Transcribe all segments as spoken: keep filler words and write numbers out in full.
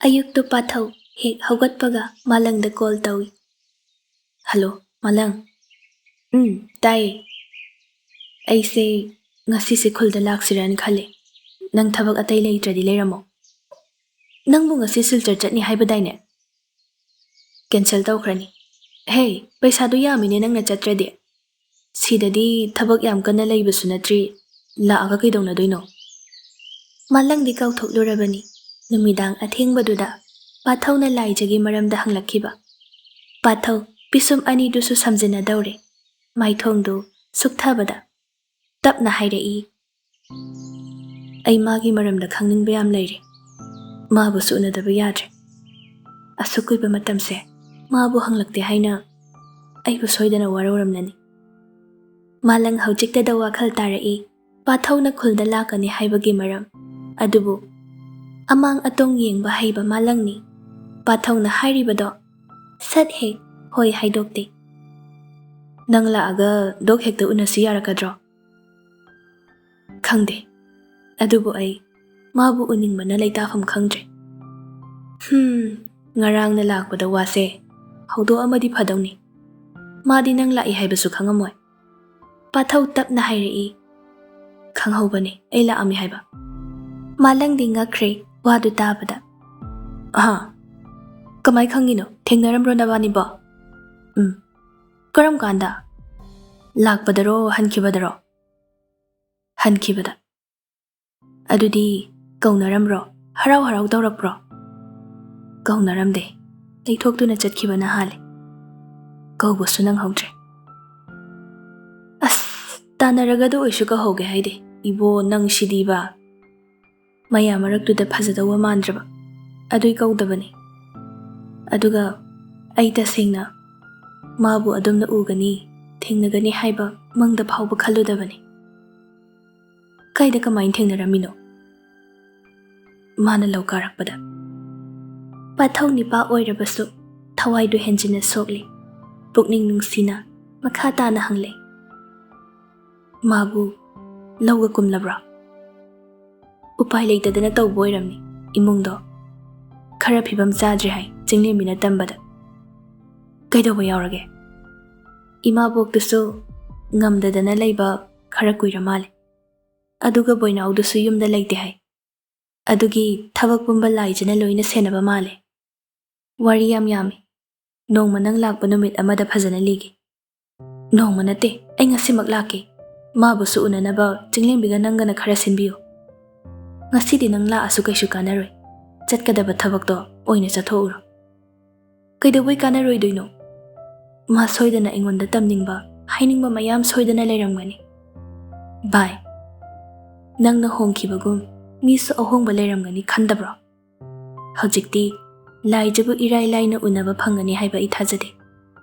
ꯑꯌꯨꯛꯇꯨ ꯄꯥꯊꯧ ꯍꯦꯛ ꯍꯧꯒꯠꯄꯒ ꯃꯥꯂꯪꯗ ꯀꯣꯜ ꯇꯧꯏ꯫ "ꯍꯜꯂꯣ, ꯃꯥꯂꯪ꯫ ꯎꯝ, ꯇꯥꯏꯌꯦ꯫ ꯑꯩꯁꯦ ꯉꯁꯤꯁꯦ ꯈꯨꯜꯗ ꯂꯥꯛꯁꯤꯔꯅ ꯈꯜꯂꯦ꯫ ꯅꯪ ꯊꯕꯛ ꯑꯇꯩ ꯂꯩꯇ꯭ꯔꯗꯤ ꯂꯩꯔꯝꯃꯣ꯫ ꯅꯪꯕꯨ ꯉꯁꯤ ꯁꯤꯜꯆꯔ ꯆꯠꯅꯤ ꯍꯥꯏꯕꯗꯥꯏꯅꯦ? ꯀꯦꯟꯁꯦꯜ ꯇꯧꯈ꯭ꯔꯅꯤ꯫ ꯍꯦ, ꯄꯩꯁꯥꯗꯨ ꯌꯥꯝꯃꯤꯅꯦ ꯅꯪꯅ ꯆꯠꯇ꯭ꯔꯗꯤ꯫ ꯁꯤꯗꯗꯤ ꯊꯕꯛ ꯌꯥꯝ ꯀꯟꯅ ꯂꯩꯕꯁꯨ ꯅꯠꯇ꯭ꯔꯤ, ꯂꯥꯛꯑꯒ ꯀꯩꯗꯧꯅꯗꯣꯏꯅꯣ?" ꯃꯥꯂꯪꯗꯤ ꯀꯥꯎꯊꯣꯛꯂꯨꯔꯕꯅꯤ꯫ ꯅꯨꯃꯤꯗꯥꯡ ꯑꯊꯦꯡꯕꯗꯨꯗ ꯄꯥꯊꯧꯅ ꯂꯥꯏꯖꯒꯤ ꯃꯔꯝꯗ ꯍꯪꯂꯛꯈꯤꯕ꯫ ꯄꯥꯊꯧ ꯄꯤꯁꯨꯝ ꯑꯅꯤꯗꯨꯁꯨ ꯁꯝꯖꯤꯟꯅꯗꯧꯔꯦ꯫ ꯃꯥꯏꯊꯣꯡꯗꯨ ꯁꯨꯛꯊꯕꯗ ꯇꯞꯅ ꯍꯥꯏꯔꯛꯏ, "ꯑꯩ ꯃꯥꯒꯤ ꯃꯔꯝꯗ ꯈꯪꯅꯤꯡꯕ ꯌꯥꯝ ꯂꯩꯔꯦ꯫ ꯃꯥꯕꯨꯁꯨ ꯎꯅꯗꯕ ꯌꯥꯗ꯭ꯔꯦ꯫ ꯑꯁꯨꯛ ꯀꯨꯏꯕ ꯃꯇꯝꯁꯦ ꯃꯥꯕꯨ ꯍꯪꯂꯛꯇꯦ ꯍꯥꯏꯅ ꯑꯩꯕꯨ ꯁꯣꯏꯗꯅ ꯋꯥꯔꯧꯔꯝꯂꯅꯤ꯫" ꯃꯥꯂꯪ ꯍꯧꯖꯤꯛꯇꯗ ꯋꯥꯈꯜ ꯇꯥꯔꯛꯏ꯫ ꯄꯥꯊꯧꯅ ꯈꯨꯜꯗ ꯂꯥꯛꯀꯅꯤ ꯍꯥꯏꯕꯒꯤ ꯃꯔꯝ꯫ ꯑꯗꯨꯕꯨ ꯑꯃꯥꯡ ꯑꯇꯣꯡ ꯌꯦꯡꯕ ꯍꯩꯕ ꯃꯥꯂꯪꯅꯤ꯫ ꯄꯥꯊꯧꯅ ꯍꯥꯏꯔꯤꯕꯗꯣ ꯁꯠ ꯍꯦꯛ ꯍꯣꯏ ꯍꯥꯏꯗꯣꯛꯇꯦ꯫ "ꯅꯪ ꯂꯥꯛꯑꯒ ꯗꯣꯛ ꯍꯦꯛꯇ ꯎꯅꯁꯤ ꯌꯥꯔꯛꯀꯗ꯭ꯔꯣ?" "ꯈꯪꯗꯦ꯫ ꯑꯗꯨꯕꯨ ꯑꯩ ꯃꯥꯕꯨ ꯎꯅꯤꯡꯕꯅ ꯂꯩꯇꯥꯐꯝ ꯈꯪꯗ꯭ꯔꯦ꯫ ꯍꯝ, ꯉꯔꯥꯡꯅ ꯂꯥꯛꯄꯗ ꯋꯥꯁꯦ ꯍꯧꯗꯣꯛꯑꯝꯃꯗꯤ ꯐꯗꯧꯅꯤ꯫ ꯃꯥꯗꯤ ꯅꯪ ꯂꯥꯛꯏ ꯍꯥꯏꯕꯁꯨ ꯈꯪꯉꯝꯃꯣꯏ꯫" ꯄꯥꯊꯧ ꯇꯞꯅ ꯍꯥꯏꯔꯛꯏ, "ꯈꯪꯍꯧꯕꯅꯦ ꯑꯩ ꯂꯥꯛꯑꯝꯃꯤ ꯍꯥꯏꯕ꯫" ꯃꯥꯂꯪꯗꯤ ꯉꯛꯈ꯭ꯔꯦ ꯋꯥꯗꯨ ꯇꯥꯕꯗ꯫ "ꯑꯍꯥ, ꯀꯃꯥꯏ ꯈꯪꯉꯤꯅꯣ? ꯊꯦꯡꯅꯔꯝꯕ꯭ꯔꯣ ꯅꯕꯥꯅꯤꯕꯣ?" "ꯎꯝ꯫ ꯀꯔꯝ ꯀꯥꯟꯗ? ꯂꯥꯛꯄꯗꯔꯣ, ꯍꯟꯈꯤꯕꯗꯔꯣ?" "ꯍꯟꯈꯤꯕꯗ꯫" "ꯑꯗꯨꯗꯤ ꯀꯧꯅꯔꯝꯕ꯭ꯔꯣ? ꯍꯔꯥꯎ ꯍꯔꯥꯎ ꯇꯧꯔꯛꯄ꯭ꯔꯣ?" "ꯀꯧꯅꯔꯝꯗꯦ꯫ ꯂꯩꯊꯣꯛꯇꯨꯅ ꯆꯠꯈꯤꯕꯅ ꯍꯥꯜꯂꯦ꯫ ꯀꯧꯕꯁꯨ ꯅꯪꯍꯧꯗ꯭ꯔꯦ꯫" "ꯑꯁ, ꯇꯥꯟꯅꯔꯒꯗ ꯑꯣꯏꯁꯨ ꯀꯧꯍꯧꯒꯦ ꯍꯥꯏꯗꯦ꯫ ꯏꯕꯣ, ꯅꯪ ꯁꯤꯗꯤꯕ꯫" ꯃꯌꯥꯝ ꯃꯔꯛꯇꯨꯗ ꯐꯖꯗꯧꯕ ꯃꯥꯟꯗ꯭ꯔꯕ꯫ ꯑꯗꯨꯏ ꯀꯧꯗꯕꯅꯤ꯫ ꯑꯗꯨꯒ ꯑꯩ ꯇꯁꯦꯡꯅ ꯃꯥꯕꯨ ꯑꯗꯨꯝꯅ ꯎꯒꯅꯤ, ꯊꯦꯡꯅꯒꯅꯤ ꯍꯥꯏꯕ ꯃꯪꯗ ꯐꯥꯎꯕ ꯈꯜꯂꯨꯗꯕꯅꯤ꯫ "ꯀꯥꯏꯗ ꯀꯃꯥꯏꯅ ꯊꯦꯡꯅꯔꯝꯃꯤꯅꯣ?" "ꯃꯥꯅ ꯂꯧ ꯀꯥꯔꯛꯄꯗ꯫" ꯄꯥꯊꯧ ꯅꯤꯄꯥ ꯑꯣꯏꯔꯕꯁꯨ ꯊꯋꯥꯏꯗꯨ ꯍꯦꯟꯖꯤꯟꯅ ꯁꯣꯛꯂꯤ꯫ ꯄꯨꯛꯅꯤꯡ ꯅꯨꯡꯁꯤꯅ ꯃꯈꯥ ꯇꯥꯅ ꯍꯪꯂꯦ, "ꯃꯥꯕꯨ ꯂꯧꯒ ꯀꯨꯝꯂꯕ꯭ꯔꯣ?" "ꯎꯄꯥꯏ ꯂꯩꯇꯗꯅ ꯇꯧꯕ ꯑꯣꯏꯔꯝꯅꯤ꯫ ꯏꯃꯨꯡꯗꯣ ꯈꯔ ꯐꯤꯕꯝ ꯆꯥꯗ꯭ꯔꯦ ꯍꯥꯏ ꯆꯤꯡꯂꯦꯝꯕꯤꯅ ꯇꯝꯕꯗ꯫ "ꯀꯩꯗꯧꯕ ꯌꯥꯎꯔꯒꯦ?" "ꯏꯃꯥꯕꯣꯛꯇꯨꯁꯨ ꯉꯝꯗꯗꯅ ꯂꯩꯕ ꯈꯔ ꯀꯨꯏꯔ ꯃꯥꯜꯂꯦ꯫ ꯑꯗꯨꯒ ꯕꯣꯏꯅꯥꯎꯗꯨꯁꯨ ꯌꯨꯝꯗ ꯂꯩꯇꯦ ꯍꯥꯏ꯫ ꯑꯗꯨꯒꯤ ꯊꯕꯛ ꯄꯨꯝꯕ ꯂꯥꯏꯖꯅ ꯂꯣꯏꯅ ꯁꯦꯟꯅꯕ ꯃꯥꯜꯂꯦ꯫ ꯋꯥꯔꯤ ꯌꯥꯝ ꯌꯥꯝꯃꯤ꯫ ꯅꯣꯡꯃ ꯅꯪ ꯂꯥꯛꯄ ꯅꯨꯃꯤꯠ ꯑꯃꯗ ꯐꯖꯅ ꯂꯤꯒꯦ꯫" "ꯅꯣꯡꯃ ꯅꯠꯇꯦ, ꯑꯩ ꯉꯁꯤꯃꯛ ꯂꯥꯛꯀꯦ꯫ ꯃꯥꯕꯨꯁꯨ ꯎꯅꯅꯕ ꯆꯤꯡꯂꯦꯝꯕꯤꯒ ꯅꯪꯒꯅ ꯈꯔ ꯁꯤꯟꯕꯤꯌꯨ꯫ ꯉꯁꯤꯗꯤ ꯅꯪ ꯂꯥꯛꯑꯁꯨ ꯀꯩꯁꯨ ꯀꯥꯟꯅꯔꯣꯏ꯫ ꯆꯠꯀꯗꯕ ꯊꯕꯛꯇꯣ ꯑꯣꯏꯅ ꯆꯠꯊꯣꯛꯎꯔꯣ꯫" "ꯀꯩꯗꯧꯕꯩ ꯀꯥꯟꯅꯔꯣꯏꯗꯣꯏꯅꯣ? ꯃꯥ ꯁꯣꯏꯗꯅ ꯑꯩꯉꯣꯟꯗ ꯇꯝꯅꯤꯡꯕ, ꯍꯥꯏꯅꯤꯡꯕ ꯃꯌꯥꯝ ꯁꯣꯏꯗꯅ ꯂꯩꯔꯝꯒꯅꯤ꯫" "ꯚꯥꯏ, ꯅꯪꯅ ꯍꯣꯡꯈꯤꯕꯒꯨꯝ ꯃꯤꯁꯨ ꯑꯍꯣꯡꯕ ꯂꯩꯔꯝꯒꯅꯤ ꯈꯟꯗꯕ꯭ꯔꯣ? ꯍꯧꯖꯤꯛꯇꯤ ꯂꯥꯏꯖꯕꯨ ꯏꯔꯥꯏ ꯂꯥꯏꯅ ꯎꯅꯕ ꯐꯪꯒꯅꯤ ꯍꯥꯏꯕ ꯑꯩ ꯊꯥꯖꯗꯦ꯫"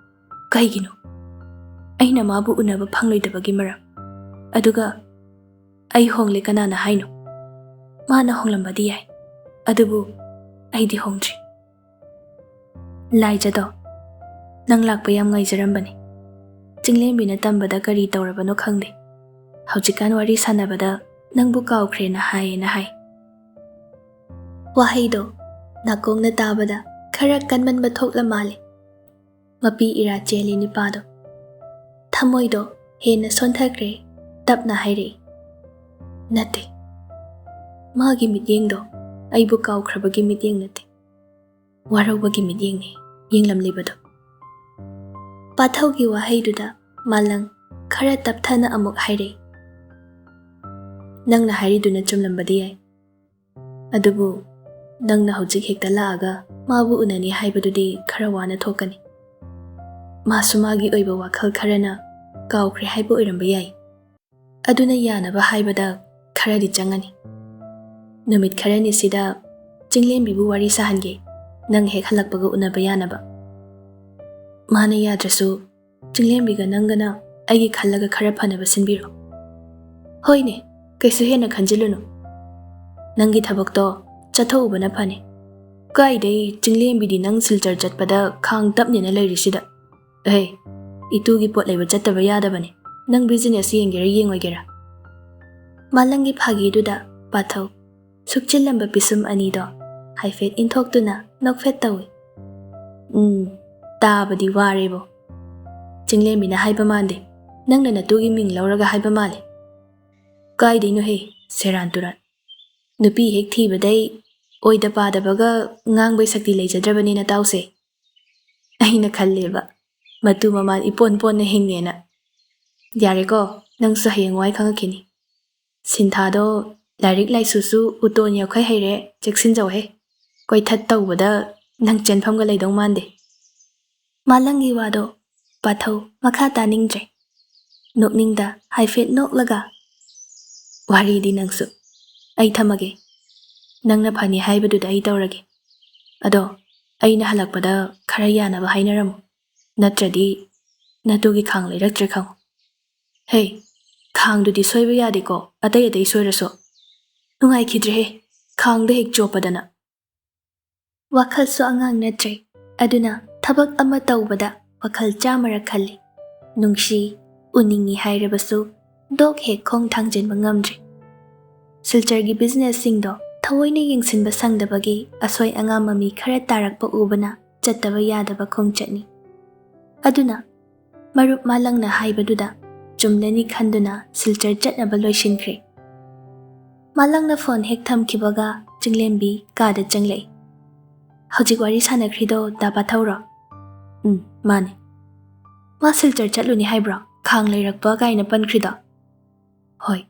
"ꯀꯩꯒꯤꯅꯣ? ꯑꯩꯅ ꯃꯥꯕꯨ ꯎꯅꯕ ꯐꯪꯂꯣꯏꯗꯕꯒꯤ ꯃꯔꯝ? ꯑꯗꯨꯒ ꯑꯩ ꯍꯣꯡꯂꯦ ꯀꯅꯥꯅ ꯍꯥꯏꯅꯣ? ꯃꯥꯅ ꯍꯣꯡꯂꯝꯕꯗꯤ ꯌꯥꯏ, ꯑꯗꯨꯕꯨ ꯑꯩꯗꯤ ꯍꯣꯡꯗ꯭ꯔꯤ꯫" "ꯂꯥꯏꯖꯗꯣ, ꯅꯪ ꯂꯥꯛꯄ ꯌꯥꯝ ꯉꯥꯏꯖꯔꯝꯕꯅꯤ꯫ ꯆꯤꯡꯂꯦꯝꯕꯤꯅ ꯇꯝꯕꯗ ꯀꯔꯤ ꯇꯧꯔꯕꯅꯣ ꯈꯪꯗꯦ꯫ ꯍꯧꯖꯤꯛꯀꯥꯟ ꯋꯥꯔꯤ ꯁꯥꯟꯅꯕꯗ ꯅꯪꯕꯨ ꯀꯥꯎꯈ꯭ꯔꯦꯅ ꯍꯥꯏꯌꯦꯅ ꯍꯥꯏ꯫" ꯋꯥꯍꯩꯗꯣ ꯅꯥꯀꯣꯡꯅ ꯇꯥꯕꯗ ꯈꯔ ꯀꯟꯃꯟꯕ ꯊꯣꯛꯂ ꯃꯥꯜꯂꯦ꯫ ꯃꯄꯤ ꯏꯔꯥ ꯆꯦꯜꯂꯤ ꯅꯤꯄꯥꯗꯣ꯫ ꯊꯃꯣꯏꯗꯣ ꯍꯦꯟꯅ ꯁꯣꯟꯊꯈ꯭ꯔꯦ, ꯇꯞꯅ ꯍꯥꯏꯔꯛꯏ꯫ "ꯅꯠꯇꯦ, ꯃꯥꯒꯤ ꯃꯤꯠꯌꯦꯡꯗꯣ ꯑꯩꯕꯨ ꯀꯥꯎꯈ꯭ꯔꯕꯒꯤ ꯃꯤꯠꯌꯦꯡ ꯅꯠꯇꯦ, ꯋꯥꯔꯧꯕꯒꯤ ꯃꯤꯠꯌꯦꯡꯅꯤ ꯌꯦꯡꯂꯝꯂꯤꯕꯗꯣ꯫" ꯄꯥꯊꯧꯒꯤ ꯋꯥꯍꯩꯗꯨꯗ ꯃꯥꯂꯪ ꯈꯔ ꯇꯞꯊꯅ ꯑꯃꯨꯛ ꯍꯥꯏꯔꯛꯏ꯫ "ꯅꯪꯅ ꯍꯥꯏꯔꯤꯗꯨꯅ ꯆꯨꯝꯂꯝꯕꯗꯤ ꯌꯥꯏ, ꯑꯗꯨꯕꯨ ꯅꯪꯅ ꯍꯧꯖꯤꯛ ꯍꯦꯛꯇ ꯂꯥꯛꯑꯒ ꯃꯥꯕꯨ ꯎꯅꯅꯤ ꯍꯥꯏꯕꯗꯨꯗꯤ ꯈꯔ ꯋꯥꯅ ꯊꯣꯛꯀꯅꯤ꯫ ꯃꯥꯁꯨ ꯃꯥꯒꯤ ꯑꯣꯏꯕ ꯋꯥꯈꯜ ꯈꯔꯅ ꯀꯥꯎꯈ꯭ꯔꯦ ꯍꯥꯏꯕ ꯑꯣꯏꯔꯝꯕ ꯌꯥꯏ꯫ ꯑꯗꯨꯅ ꯌꯥꯅꯕ ꯍꯥꯏꯕꯗ ꯈꯔꯗꯤ ꯆꯪꯉꯅꯤ꯫ ꯅꯨꯃꯤꯠ ꯈꯔꯅꯤꯁꯤꯗ ꯆꯤꯡꯂꯦꯝꯕꯤꯕꯨ ꯋꯥꯔꯤ ꯁꯥꯍꯟꯒꯦ, ꯅꯪ ꯍꯦꯛ ꯍꯜꯂꯛꯄꯒ ꯎꯅꯕ ꯌꯥꯅꯕ꯫ ꯃꯥꯅ ꯌꯥꯗ꯭ꯔꯁꯨ ꯆꯤꯡꯂꯦꯝꯕꯤꯒ ꯅꯪꯒꯅ ꯑꯩꯒꯤ ꯈꯜꯂꯒ ꯈꯔ ꯐꯅꯕ ꯁꯤꯟꯕꯤꯔꯣ꯫" "ꯍꯣꯏꯅꯦ, ꯀꯩꯁꯨ ꯍꯦꯟꯅ ꯈꯟꯖꯤꯜꯂꯨꯅꯨ꯫ ꯅꯪꯒꯤ ꯊꯕꯛꯇꯣ ꯆꯠꯊꯣꯛꯎꯕꯅ ꯐꯅꯤ꯫ ꯀꯥꯏꯗꯩ ꯆꯤꯡꯂꯦꯝꯕꯤꯗꯤ ꯅꯪ ꯁꯤꯜꯆꯔ ꯆꯠꯄꯗ ꯈꯥꯡ ꯇꯞꯅꯦꯅ ꯂꯩꯔꯤꯁꯤꯗ꯫ ꯑꯍꯦ, ꯏꯇꯨꯒꯤ ꯄꯣꯠ ꯂꯩꯕ ꯆꯠꯇꯕ ꯌꯥꯗꯕꯅꯤ꯫ ꯅꯪ ꯕꯤꯖꯤꯅꯦꯁ ꯌꯦꯡꯒꯦꯔꯥ ꯌꯦꯡꯉꯣꯏꯒꯦꯔꯥ?" ꯃꯥꯂꯪꯒꯤ ꯐꯥꯒꯤꯗꯨꯗ ꯄꯥꯊꯧ ꯁꯨꯛꯆꯤꯜꯂꯝꯕ ꯄꯤꯁꯨꯝ ꯑꯅꯤꯗꯣ ꯍꯥꯏꯐꯦꯠ ꯏꯟꯊꯣꯛꯇꯨꯅ ꯅꯣꯛꯐꯦꯠ ꯇꯧꯏ꯫ "ꯎꯝ, ꯇꯥꯕꯗꯤ ꯋꯥꯔꯦꯕꯣ꯫ ꯆꯤꯡꯂꯦꯝꯕꯤꯅ ꯍꯥꯏꯕ ꯃꯥꯟꯗꯦ, ꯅꯪꯅ ꯅꯇꯨꯒꯤ ꯃꯤꯡ ꯂꯧꯔꯒ ꯍꯥꯏꯕ ꯃꯥꯜꯂꯦ꯫ ꯀꯥꯏꯗꯩꯅꯣꯍꯦ, ꯁꯦꯔꯥꯟ ꯇꯨꯔꯥꯟ꯫ ꯅꯨꯄꯤ ꯍꯦꯛ ꯊꯤꯕꯗꯩ ꯑꯣꯏꯗ ꯄꯥꯗꯕꯒ ꯉꯥꯡꯕꯩ ꯁꯛꯇꯤ ꯂꯩꯖꯗ꯭ꯔꯕꯅꯦ ꯅꯇꯥꯎꯁꯦ꯫ ꯑꯩꯅ ꯈꯜꯂꯦꯕ, ꯃꯇꯨ ꯃꯃꯥꯟ ꯏꯄꯣꯟ ꯄꯣꯟꯅ ꯍꯤꯡꯉꯦꯅ꯫ ꯌꯥꯔꯦꯀꯣ, ꯅꯪꯁꯨ ꯍꯌꯦꯡꯋꯥꯏ ꯈꯪꯉꯛꯈꯤꯅꯤ꯫ ꯁꯤꯟꯊꯥꯗꯣ ꯂꯥꯏꯔꯤꯛ ꯂꯥꯏꯁꯨꯁꯨ ꯎꯇꯣꯟ ꯌꯥꯎꯈꯩ ꯍꯩꯔꯦ, ꯆꯦꯛꯁꯤꯟꯖꯧꯍꯦ꯫ ꯀꯣꯏꯊꯠ ꯇꯧꯕꯗ ꯅꯪ ꯆꯦꯟꯐꯝꯒ ꯂꯩꯗꯧ ꯃꯥꯟꯗꯦ"꯫ ꯃꯥꯂꯪꯒꯤ ꯋꯥꯗꯣ ꯄꯥꯊꯧ ꯃꯈꯥ ꯇꯥꯅꯤꯡꯗ꯭ꯔꯦ꯫ ꯅꯣꯛꯅꯤꯡꯗ ꯍꯥꯏꯐꯦꯠ ꯅꯣꯛꯂꯒ, "ꯋꯥꯔꯤꯗꯤ ꯅꯪꯁꯨ꯫ ꯑꯩ ꯊꯝꯃꯒꯦ꯫ ꯅꯪꯅ ꯐꯅꯤ ꯍꯥꯏꯕꯗꯨꯗ ꯑꯩ ꯇꯧꯔꯒꯦ꯫ ꯑꯗꯣ ꯑꯩꯅ ꯍꯜꯂꯛꯄꯗ ꯈꯔ ꯌꯥꯅꯕ ꯍꯥꯏꯅꯔꯝꯃꯨ꯫ ꯅꯠꯇ꯭ꯔꯗꯤ ꯅꯇꯨꯒꯤ ꯈꯥꯡ ꯂꯩꯔꯛꯇ꯭ꯔꯦ ꯈꯪꯉꯨ꯫ ꯍꯦ, ꯈꯥꯡꯗꯨꯗꯤ ꯁꯣꯏꯕ ꯌꯥꯗꯦꯀꯣ, ꯑꯇꯩ ꯑꯇꯩ ꯁꯣꯏꯔꯁꯨ꯫ ꯅꯨꯡꯉꯥꯏꯈꯤꯗ꯭ꯔꯦꯍꯦ, ꯈꯥꯡꯗ ꯍꯦꯛ ꯆꯣꯞꯄꯗꯅ"꯫ ꯋꯥꯈꯜꯁꯨ ꯑꯉꯥꯡ ꯅꯠꯇ꯭ꯔꯦ, ꯑꯗꯨꯅ ꯊꯕꯛ ꯑꯃ ꯇꯧꯕꯗ ꯋꯥꯈꯜ ꯆꯥꯝꯃꯔꯛ ꯈꯜꯂꯤ꯫ ꯅꯨꯡꯁꯤ, ꯎꯅꯤꯡꯉꯤ ꯍꯥꯏꯔꯕꯁꯨ ꯗꯣꯛ ꯍꯦꯛ ꯈꯣꯡ ꯊꯥꯡꯖꯤꯟꯕ ꯉꯝꯗ꯭ꯔꯦ꯫ ꯁꯤꯜꯆꯔꯒꯤ ꯕꯤꯖꯤꯅꯦꯁꯁꯤꯡꯗꯣ ꯊꯑꯣꯏꯅ ꯌꯦꯡꯁꯤꯟꯕ ꯁꯪꯗꯕꯒꯤ ꯑꯁꯣꯏ ꯑꯉꯥꯝ ꯃꯃꯤ ꯈꯔ ꯇꯥꯔꯛꯄ ꯎꯕꯅ ꯆꯠꯇꯕ ꯌꯥꯗꯕ ꯈꯣꯡꯆꯠꯅꯤ꯫ ꯑꯗꯨꯅ ꯃꯔꯨꯞ ꯃꯥꯂꯪꯅ ꯍꯥꯏꯕꯗꯨꯗ ꯆꯨꯝꯂꯅꯤ ꯈꯟꯗꯨꯅ ꯁꯤꯜꯆꯔ ꯆꯠꯅꯕ ꯂꯣꯏꯁꯤꯟꯈ꯭ꯔꯦ꯫ ꯃꯥꯂꯪꯅ ꯐꯣꯟ ꯍꯦꯛ ꯊꯝꯈꯤꯕꯒ ꯆꯤꯡꯂꯦꯝꯕꯤ ꯀꯥꯗ ꯆꯪꯂꯛꯏ꯫ "ꯍꯧꯖꯤꯛ ꯋꯥꯔꯤ ꯁꯥꯟꯅꯈ꯭ꯔꯤꯗꯣ ꯗꯥ ꯄꯥꯊꯧꯔꯣ?" "ꯎꯝ, ꯃꯥꯅꯦ"꯫ "ꯃꯥ ꯁꯤꯜꯆꯔ ꯆꯠꯂꯨꯅꯤ ꯍꯥꯏꯕ꯭ꯔꯣ, ꯈꯥꯡ ꯂꯩꯔꯛꯄ ꯀꯥꯏꯅ ꯄꯟꯈ꯭ꯔꯤꯗꯣ?" "ꯍꯣꯏ"꯫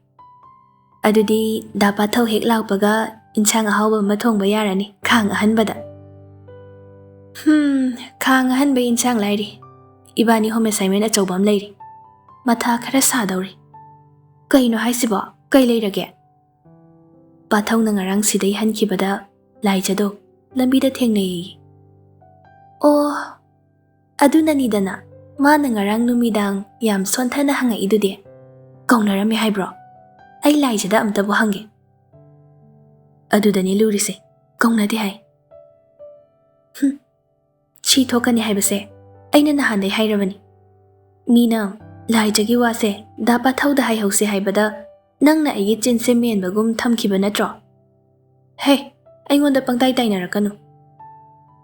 "ꯑꯗꯨꯗꯤ ꯗꯥ ꯄꯥꯊꯧ ꯍꯦꯛ ꯂꯥꯛꯄꯒ ꯏꯟꯁꯥꯡ ꯑꯍꯥꯎꯕ ꯑꯃ ꯊꯣꯡꯕ ꯌꯥꯔꯅꯤ, ꯈꯥꯡ ꯑꯍꯟꯕꯗ"꯫ "ꯍꯝ, ꯈꯥꯡ ꯑꯍꯟꯕ ꯏꯟꯁꯥꯡ ꯂꯥꯏꯔꯤ꯫ ꯏꯕꯥꯅꯤ ꯍꯣꯝ ꯑꯦꯁꯥꯏꯟꯃꯦꯟ ꯑꯆꯧꯕ ꯑꯃ ꯂꯩꯔꯤ꯫ ꯃꯊꯥ ꯈꯔ ꯁꯥꯗꯧꯔꯤ"꯫ "ꯀꯩꯅꯣ ꯍꯥꯏꯁꯤꯕꯣ? ꯀꯩ ꯂꯩꯔꯒꯦ?" "ꯄꯥꯊꯧꯅ ꯉꯔꯥꯡ ꯁꯤꯗꯩ ꯍꯟꯈꯤꯕꯗ ꯂꯥꯏꯖꯗꯣ ꯂꯝꯕꯤꯗ ꯊꯦꯡꯅꯩꯌꯦ"꯫ "ꯑꯣ, ꯑꯗꯨꯅꯅꯤꯗꯅ ꯃꯥꯅ ꯉꯔꯥꯡ ꯅꯨꯃꯤꯗꯥꯡ ꯌꯥꯝ ꯁꯣꯟꯊꯅ ꯍꯪꯉꯛꯏꯗꯨꯗꯤ꯫ ꯀꯧꯅꯔꯝꯃꯦ ꯍꯥꯏꯕ꯭ꯔꯣ? ꯑꯩ ꯂꯥꯏꯖꯗ ꯑꯝꯇꯕꯨ ꯍꯪꯒꯦ"꯫ "ꯑꯗꯨꯗꯅꯤ ꯂꯨꯔꯤꯁꯦ, ꯀꯧꯅꯗꯦ ꯍꯥꯏ"꯫ "ꯍꯨꯝ, ꯁꯤ ꯊꯣꯛꯀꯅꯤ ꯍꯥꯏꯕꯁꯦ ꯑꯩꯅ ꯅꯍꯥꯟꯗꯩ ꯍꯥꯏꯔꯕꯅꯤ꯫ ꯃꯤꯅ ꯂꯥꯏꯖꯒꯤ ꯋꯥꯁꯦ ꯗꯥ ꯄꯥꯊꯧꯗ ꯍꯥꯏꯍꯧꯁꯦ ꯍꯥꯏꯕꯗ ꯅꯪꯅ ꯑꯩꯒꯤ ꯆꯤꯟꯁꯦ ꯃꯦꯟꯕꯒꯨꯝ ꯊꯝꯈꯤꯕ ꯅꯠꯇ꯭ꯔꯣ? ꯍꯦ, ꯑꯩꯉꯣꯟꯗ ꯄꯪꯇꯥꯏ ꯇꯥꯏꯅꯔꯛꯀꯅꯨ꯫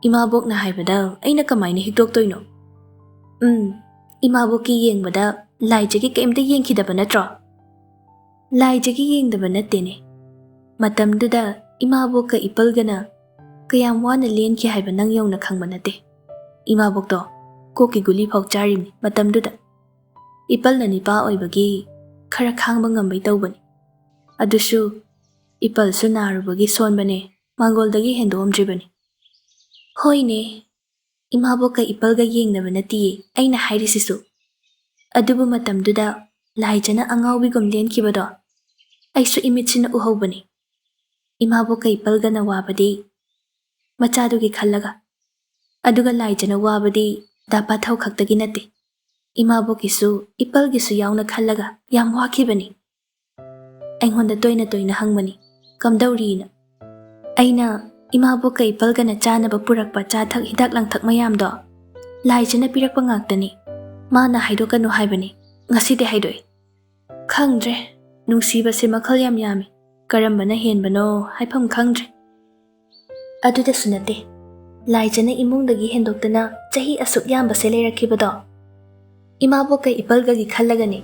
ꯏꯃꯥꯕꯣꯛꯅ ꯍꯥꯏꯕꯗ ꯑꯩꯅ ꯀꯃꯥꯏꯅ ꯍꯤꯛꯇꯣꯛꯇꯣꯏꯅꯣ? ꯎꯝ, ꯏꯃꯥꯕꯣꯛꯀꯤ ꯌꯦꯡꯕꯗ ꯂꯥꯏꯖꯒꯤ ꯀꯩꯝꯇ ꯌꯦꯡꯈꯤꯗꯕ ꯅꯠꯇ꯭ꯔꯣ? ꯂꯥꯏꯖꯒꯤ ꯌꯦꯡꯗꯕ ꯅꯠꯇꯦꯅꯦ꯫ ꯃꯇꯝꯗꯨꯗ ꯏꯃꯥꯕꯣꯛꯀ ꯏꯄꯜꯒꯅ ꯀꯌꯥꯝ ꯋꯥꯅ ꯂꯦꯟꯈꯤ ꯍꯥꯏꯕ ꯅꯪ ꯌꯧꯅ ꯈꯪꯕ ꯅꯠꯇꯦ꯫ ꯏꯃꯥꯕꯣꯛꯇꯣ ꯀꯣꯛꯀꯤ ꯒꯨꯂꯤ ꯐꯥꯎ ꯆꯥꯔꯤꯕꯅꯤ ꯃꯇꯝꯗꯨꯗ꯫ ꯏꯄꯜꯅ ꯅꯤꯄꯥ ꯑꯣꯏꯕꯒꯤ ꯈꯔ ꯈꯥꯡꯕ ꯉꯝꯕꯩ ꯇꯧꯕꯅꯤ꯫ ꯑꯗꯨꯁꯨ ꯏꯄꯜꯁꯨ ꯅꯥꯔꯨꯕꯒꯤ ꯁꯣꯟꯕꯅꯦ, ꯃꯥꯡꯒꯣꯜꯗꯒꯤ ꯍꯦꯟꯗꯣꯛꯑꯝꯗ꯭ꯔꯤꯕꯅꯤ꯫ ꯍꯣꯏꯅꯦ, ꯏꯃꯥꯕꯣꯛꯀ ꯏꯄꯜꯒ ꯌꯦꯡꯅꯕ ꯅꯠꯇꯤꯌꯦ ꯑꯩꯅ ꯍꯥꯏꯔꯤꯁꯤꯁꯨ꯫ ꯑꯗꯨꯕꯨ ꯃꯇꯝꯗꯨꯗ ꯂꯥꯏꯖꯅ ꯑꯉꯥꯎꯕꯤꯒꯨꯝ ꯂꯦꯟꯈꯤꯕꯗꯣ ꯑꯩꯁꯨ ꯏꯃꯤꯠꯁꯤꯅ ꯎꯍꯧꯕꯅꯤ꯫ ꯏꯃꯥꯕꯣꯛꯀ ꯏꯄꯜꯒꯅ ꯋꯥꯕꯗꯤ ꯃꯆꯥꯗꯨꯒꯤ ꯈꯜꯂꯒ, ꯑꯗꯨꯒ ꯂꯥꯏꯖꯅ ꯋꯥꯕꯗꯤ ꯗꯥ ꯄꯥꯊꯧ ꯈꯛꯇꯒꯤ ꯅꯠꯇꯦ, ꯏꯃꯥꯕꯣꯛꯀꯤꯁꯨ ꯏꯄꯜꯒꯤꯁꯨ ꯌꯥꯎꯅ ꯈꯜꯂꯒ ꯌꯥꯝ ꯋꯥꯈꯤꯕꯅꯤ꯫ ꯑꯩꯉꯣꯟꯗ ꯇꯣꯏꯅ ꯇꯣꯏꯅ ꯍꯪꯕꯅꯤ, "ꯀꯝꯗꯧꯔꯤꯅ?" ꯑꯩꯅ ꯏꯃꯥꯕꯣꯛꯀ ꯏꯄꯜꯒꯅ ꯆꯥꯅꯕ ꯄꯨꯔꯛꯄ ꯆꯥꯊꯛ ꯍꯤꯗꯥꯛ ꯂꯥꯡꯊꯛ ꯃꯌꯥꯝꯗꯣ ꯂꯥꯏꯖꯅ ꯄꯤꯔꯛꯄ ꯉꯥꯛꯇꯅꯤ꯫ ꯃꯥꯅ ꯍꯥꯏꯗꯣꯛꯀꯅꯨ ꯍꯥꯏꯕꯅꯤ, ꯉꯁꯤꯗꯤ ꯍꯥꯏꯗꯣꯛꯏ꯫ ꯈꯪꯗ꯭ꯔꯦ, ꯅꯨꯡꯁꯤꯕꯁꯦ ꯃꯈꯜ ꯌꯥꯝ ꯌꯥꯝꯃꯤ, ꯀꯔꯝꯕꯅ ꯍꯦꯟꯕꯅꯣ ꯍꯥꯏꯐꯝ ꯈꯪꯗ꯭ꯔꯦ꯫ ꯑꯗꯨꯗꯁꯨ ꯅꯠꯇꯦ, ꯂꯥꯏꯖꯅ ꯏꯃꯨꯡꯗꯒꯤ ꯍꯦꯟꯗꯣꯛꯇꯅ ꯆꯍꯤ ꯑꯁꯨꯛ ꯌꯥꯝꯕꯁꯦ ꯂꯩꯔꯛꯈꯤꯕꯗꯣ ꯏꯃꯥꯕꯣꯛꯀ ꯏꯄꯜꯒꯒꯤ ꯈꯜꯂꯒꯅꯤ꯫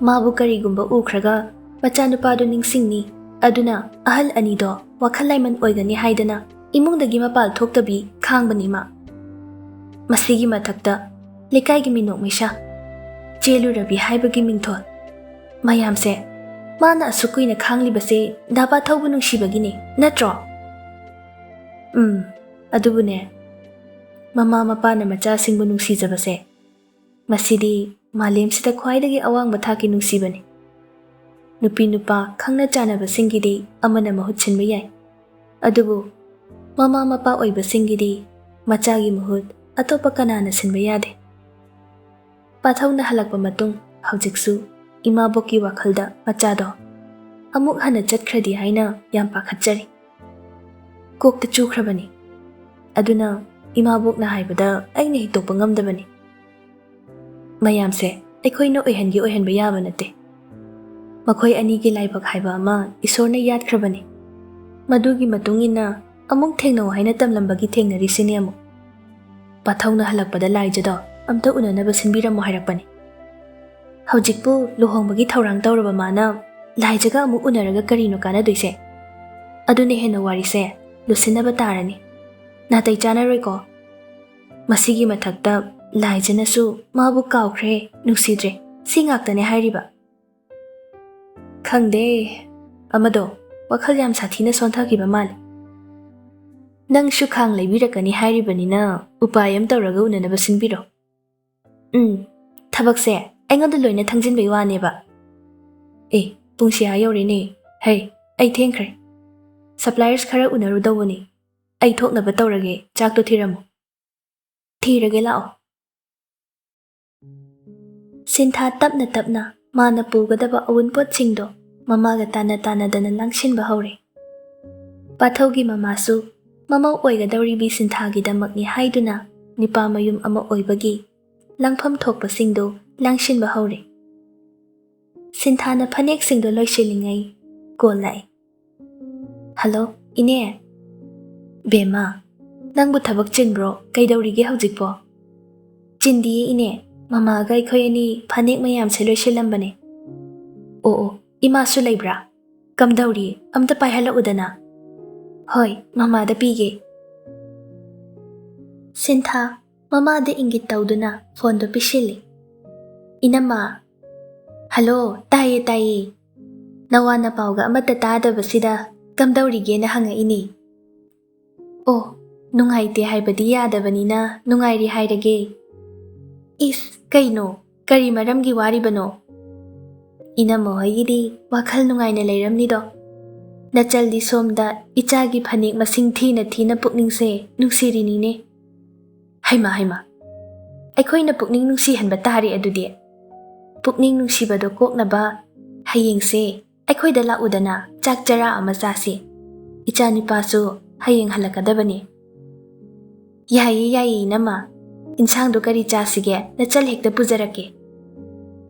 ꯃꯥꯕꯨ ꯀꯔꯤꯒꯨꯝꯕ ꯎꯈ꯭ꯔꯒ ꯃꯆꯥꯅꯨꯄꯥꯗꯨ ꯅꯤꯡꯁꯤꯡꯅꯤ, ꯑꯗꯨꯅ ꯑꯍꯜ ꯑꯅꯤꯗꯣ ꯋꯥꯈꯜ ꯂꯥꯏꯃꯟ ꯑꯣꯏꯒꯅꯤ ꯍꯥꯏꯗꯅ ꯏꯃꯨꯡꯗꯒꯤ ꯃꯄꯥꯜ ꯊꯣꯛꯇꯕꯤ ꯈꯥꯡꯕꯅꯤ ꯃꯥ꯫ ꯃꯁꯤꯒꯤ ꯃꯊꯛꯇ ꯂꯩꯀꯥꯏꯒꯤ ꯃꯤꯅꯣꯛ ꯃꯩꯁꯥ, ꯆꯦꯜꯂꯨꯔꯕꯤ ꯍꯥꯏꯕꯒꯤ ꯃꯤꯡꯊꯣꯜ, ꯃꯌꯥꯝꯁꯦ ꯃꯥꯅ ꯑꯁꯨꯛ ꯀꯨꯏꯅ ꯈꯥꯡꯂꯤꯕꯁꯦ ꯗꯥ ꯄꯥꯊꯧꯕꯨ ꯅꯨꯡꯁꯤꯕꯒꯤꯅꯦ, ꯅꯠꯇ꯭ꯔꯣ? ꯎꯝ, ꯑꯗꯨꯕꯨꯅꯦ, ꯃꯃꯥ ꯃꯄꯥꯅ ꯃꯆꯥꯁꯤꯡꯕꯨ ꯅꯨꯡꯁꯤꯖꯕꯁꯦ, ꯃꯁꯤꯗꯤ ꯃꯥꯂꯦꯝꯁꯤꯗ ꯈ꯭ꯋꯥꯏꯗꯒꯤ ꯑꯋꯥꯡꯕ ꯊꯥꯛꯀꯤ ꯅꯨꯡꯁꯤꯕꯅꯤ꯫ ꯅꯨꯄꯤ ꯅꯨꯄꯥ ꯈꯪꯅ ꯆꯥꯟꯅꯕꯁꯤꯡꯒꯤꯗꯤ ꯑꯃꯅ ꯃꯍꯨꯠ ꯁꯤꯟꯕ ꯌꯥꯏ, ꯑꯗꯨꯕꯨ ꯃꯃꯥ ꯃꯄꯥ ꯑꯣꯏꯕꯁꯤꯡꯒꯤꯗꯤ ꯃꯆꯥꯒꯤ ꯃꯍꯨꯠ ꯑꯇꯣꯞꯄ ꯀꯅꯥꯅ ꯁꯤꯟꯕ ꯌꯥꯗꯦ꯫ ꯄꯥꯊꯧꯅ ꯍꯜꯂꯛꯄ ꯃꯇꯨꯡ ꯍꯧꯖꯤꯛꯁꯨ ꯏꯃꯥꯕꯣꯛꯀꯤ ꯋꯥꯈꯜꯗ ꯃꯆꯥꯗꯣ ꯑꯃꯨꯛ ꯍꯟꯅ ꯆꯠꯈ꯭ꯔꯗꯤ ꯍꯥꯏꯅ ꯌꯥꯝ ꯄꯥꯈꯠꯆꯔꯤ꯫ ꯀꯣꯛꯇ ꯆꯨꯈ꯭ꯔꯕꯅꯤ꯫ ꯑꯗꯨꯅ ꯏꯃꯥꯕꯣꯛꯅ ꯍꯥꯏꯕꯗ ꯑꯩꯅ ꯍꯤꯛꯇꯣꯛꯄ ꯉꯝꯗꯕꯅꯤ꯫ ꯃꯌꯥꯝꯁꯦ ꯑꯩꯈꯣꯏꯅ ꯑꯣꯏꯍꯟꯒꯦ ꯑꯣꯏꯍꯟꯕ ꯌꯥꯕ ꯅꯠꯇꯦ꯫ ꯃꯈꯣꯏ ꯑꯅꯤꯒꯤ ꯂꯥꯏꯕꯛ ꯍꯥꯏꯕ ꯑꯃ ꯏꯁꯣꯔꯅ ꯌꯥꯠꯈ꯭ꯔꯕꯅꯤ꯫ ꯃꯗꯨꯒꯤ ꯃꯇꯨꯡ ꯏꯟꯅ ꯑꯃꯨꯛ ꯊꯦꯡꯅꯧ ꯍꯥꯏꯅ ꯇꯝꯂꯝꯕꯒꯤ ꯊꯦꯡꯅꯔꯤꯁꯤꯅꯦ ꯑꯃꯨꯛ꯫ ꯄꯥꯊꯧꯅ ꯍꯜꯂꯛꯄꯗ ꯂꯥꯏꯖꯗꯣ ꯑꯝꯇ ꯎꯅꯅꯕ ꯁꯤꯟꯕꯤꯔꯝꯃꯣ ꯍꯥꯏꯔꯛꯄꯅꯤ꯫ ꯍꯧꯖꯤꯛꯄꯨ ꯂꯨꯍꯣꯡꯕꯒꯤ ꯊꯧꯔꯥꯡ ꯇꯧꯔꯕ ꯃꯥꯅ ꯂꯥꯏꯖꯒ ꯑꯃꯨꯛ ꯎꯅꯔꯒ ꯀꯔꯤꯅꯣ ꯀꯥꯟꯅꯗꯣꯏꯁꯦ? ꯑꯗꯨꯅ ꯍꯦꯟꯅ ꯋꯥꯔꯤꯁꯦ ꯂꯨꯁꯤꯟꯅꯕ ꯇꯥꯔꯅꯤ꯫ ꯅꯥꯇꯩ ꯆꯥꯅꯔꯣꯏꯀꯣ? ꯃꯁꯤꯒꯤ ꯃꯊꯛꯇ ꯂꯥꯏꯖꯅꯁꯨ ꯃꯥꯕꯨ ꯀꯥꯎꯈ꯭ꯔꯦ, ꯅꯨꯡꯁꯤꯗ꯭ꯔꯦ, ꯁꯤ ꯉꯥꯛꯇꯅꯦ ꯍꯥꯏꯔꯤꯕ꯫ ꯈꯪꯗꯦ, ꯑꯃꯗꯣ ꯋꯥꯈꯜ ꯌꯥꯝ ꯁꯥꯊꯤꯅ ꯁꯣꯟꯊꯈꯤꯕ ꯃꯥꯜꯂꯦ꯫ ꯅꯪꯁꯨ ꯈꯥꯡ ꯂꯩꯕꯤꯔꯛꯀꯅꯤ ꯍꯥꯏꯔꯤꯕꯅꯤꯅ ꯎꯄꯥꯏ ꯑꯃ ꯇꯧꯔꯒ ꯎꯅꯅꯕ ꯁꯤꯟꯕꯤꯔꯣ꯫ ꯎꯝ, ꯊꯕꯛꯁꯦ ꯑꯩꯉꯣꯟꯗ ꯂꯣꯏꯅ ꯊꯪꯖꯤꯟꯕꯩ ꯋꯥꯅꯦꯕ꯫ ꯑꯦ, ꯄꯨꯡꯁꯤ ꯑꯥ ꯌꯧꯔꯦꯅꯦ꯫ ꯍꯩ, ꯑꯩ ꯊꯦꯡꯈ꯭ꯔꯦ꯫ Suppliers ꯈꯔ ꯎꯅꯔꯨꯗꯧꯕꯅꯤ꯫ ꯑꯩ ꯊꯣꯛꯅꯕ ꯇꯧꯔꯒꯦ, ꯆꯥꯛꯇꯣ ꯊꯤꯔꯝꯃꯨ꯫ ꯊꯤꯔꯒꯦ, ꯂꯥꯛꯑꯣ꯫ ꯁꯤꯟꯊꯥ ꯇꯞꯅ ꯇꯞꯅ ꯃꯥꯅ ꯄꯨꯒꯗꯕ ꯑꯋꯨꯟꯄꯣꯠꯁꯤꯡꯗꯣ ꯃꯃꯥꯒ ꯇꯥꯟꯅ ꯇꯥꯟꯅꯗꯅ ꯂꯥꯡꯁꯤꯟꯕ ꯍꯧꯔꯦ꯫ ꯄꯥꯊꯧꯒꯤ ꯃꯃꯥꯁꯨ ꯃꯃꯧ ꯑꯣꯏꯒꯗꯧꯔꯤꯕꯤ ꯁꯤꯟꯊꯥꯒꯤꯗꯃꯛꯅꯤ ꯍꯥꯏꯗꯨꯅ ꯅꯤꯄꯥ ꯃꯌꯨꯝ ꯑꯃ ꯑꯣꯏꯕꯒꯤ ꯂꯥꯡꯐꯝ ꯊꯣꯛꯄꯁꯤꯡꯗꯨ ꯂꯥꯡꯁꯤꯟꯕ ꯍꯧꯔꯦ꯫ ꯁꯤꯟꯊꯥꯅ ꯐꯅꯦꯛꯁꯤꯡꯗꯣ ꯂꯣꯏꯁꯤꯜꯂꯤꯉꯩ call ꯂꯥꯛꯑꯦ꯫ "ꯍꯜꯂꯣ, ꯏꯅꯦ꯫" "ꯕꯦꯝꯃ, ꯅꯪꯕꯨ ꯊꯕꯛ ꯆꯤꯟꯕ꯭ꯔꯣ? ꯀꯩꯗꯧꯔꯤꯒꯦ ꯍꯧꯖꯤꯛꯄꯣ?" "ꯆꯤꯟꯗꯤꯌꯦ ꯏꯅꯦ, ꯃꯃꯥꯒ ꯑꯩꯈꯣꯏ ꯑꯅꯤ ꯐꯅꯦꯛ ꯃꯌꯥꯝꯁꯦ ꯂꯣꯏꯁꯤꯜꯂꯝꯕꯅꯦ꯫" "ꯑꯣ ꯑꯣ, ꯏꯃꯥꯁꯨ ꯂꯩꯕ꯭ꯔꯥ? ꯀꯝꯗꯧꯔꯤ? ꯑꯝꯇ ꯄꯥꯏꯍꯜꯂꯛꯎꯗꯅ꯫" "ꯍꯣꯏ, ꯃꯃꯥꯗ ꯄꯤꯒꯦ꯫" ꯁꯤꯟꯊꯥ ꯃꯃꯥꯗ ꯏꯪꯒꯤꯠ ꯇꯧꯗꯨꯅ phoneꯗꯣ ꯄꯤꯁꯤꯜꯂꯤ꯫ "ꯏꯅꯝꯃ꯫" "ꯍꯜꯂꯣ, ꯇꯥꯏꯌꯦ ꯇꯥꯏꯌꯦ꯫ ꯅꯋꯥ ꯅꯄꯥꯎꯒ ꯑꯃꯠꯇ ꯇꯥꯗꯕꯁꯤꯗ ꯀꯝꯗꯧꯔꯤꯒꯦꯅ ꯍꯪꯉꯛꯏꯅꯦ꯫" "ꯑꯣ, ꯅꯨꯡꯉꯥꯏꯇꯦ ꯍꯥꯏꯕꯗꯤ ꯌꯥꯗꯕꯅꯤꯅ ꯅꯨꯡꯉꯥꯏꯔꯤ ꯍꯥꯏꯔꯒꯦ꯫" "ꯏꯁ, ꯀꯩꯅꯣ? ꯀꯔꯤ ꯃꯔꯝꯒꯤ ꯋꯥꯔꯤꯕꯅꯣ?" "ꯏꯅꯝꯃ ꯍꯣꯏꯒꯤꯗꯤ ꯋꯥꯈꯜ ꯅꯨꯡꯉꯥꯏꯅ ꯂꯩꯔꯝꯅꯤꯗꯣ꯫ ꯅꯆꯜꯗꯤ ꯁꯣꯝꯗ ꯏꯆꯥꯒꯤ ꯐꯅꯦꯛ ꯃꯁꯤꯡ ꯊꯤꯅ ꯊꯤꯅ ꯄꯨꯛꯅꯤꯡꯁꯦ ꯅꯨꯡꯁꯤꯔꯤꯅꯤꯅꯦ꯫" "ꯍꯩꯃꯥ ꯍꯩꯃꯥ, ꯑꯩꯈꯣꯏꯅ ꯄꯨꯛꯅꯤꯡ ꯅꯨꯡꯁꯤꯍꯟꯕ ꯇꯥꯔꯦ ꯑꯗꯨꯗꯤ꯫ ꯄꯨꯛꯅꯤꯡ ꯅꯨꯡꯁꯤꯕꯗꯣ ꯀꯣꯛꯅꯕ ꯍꯌꯦꯡꯁꯦ ꯑꯩꯈꯣꯏꯗ ꯂꯥꯛꯎꯗꯅ, ꯆꯥꯛ ꯆꯔꯥ ꯑꯃ ꯆꯥꯁꯤ꯫ ꯏꯆꯥꯅꯤꯄꯥꯁꯨ ꯍꯌꯦꯡ ꯍꯜꯂꯛꯀꯗꯕꯅꯤ꯫" "ꯌꯥꯏꯌꯦ ꯌꯥꯏꯌꯦ ꯏꯅꯝꯃ, ꯏꯟꯁꯥꯡꯗꯣ ꯀꯔꯤ ꯆꯥꯁꯤꯒꯦ? ꯅꯆꯜ ꯍꯦꯛꯇ ꯄꯨꯖꯔꯛꯀꯦ꯫"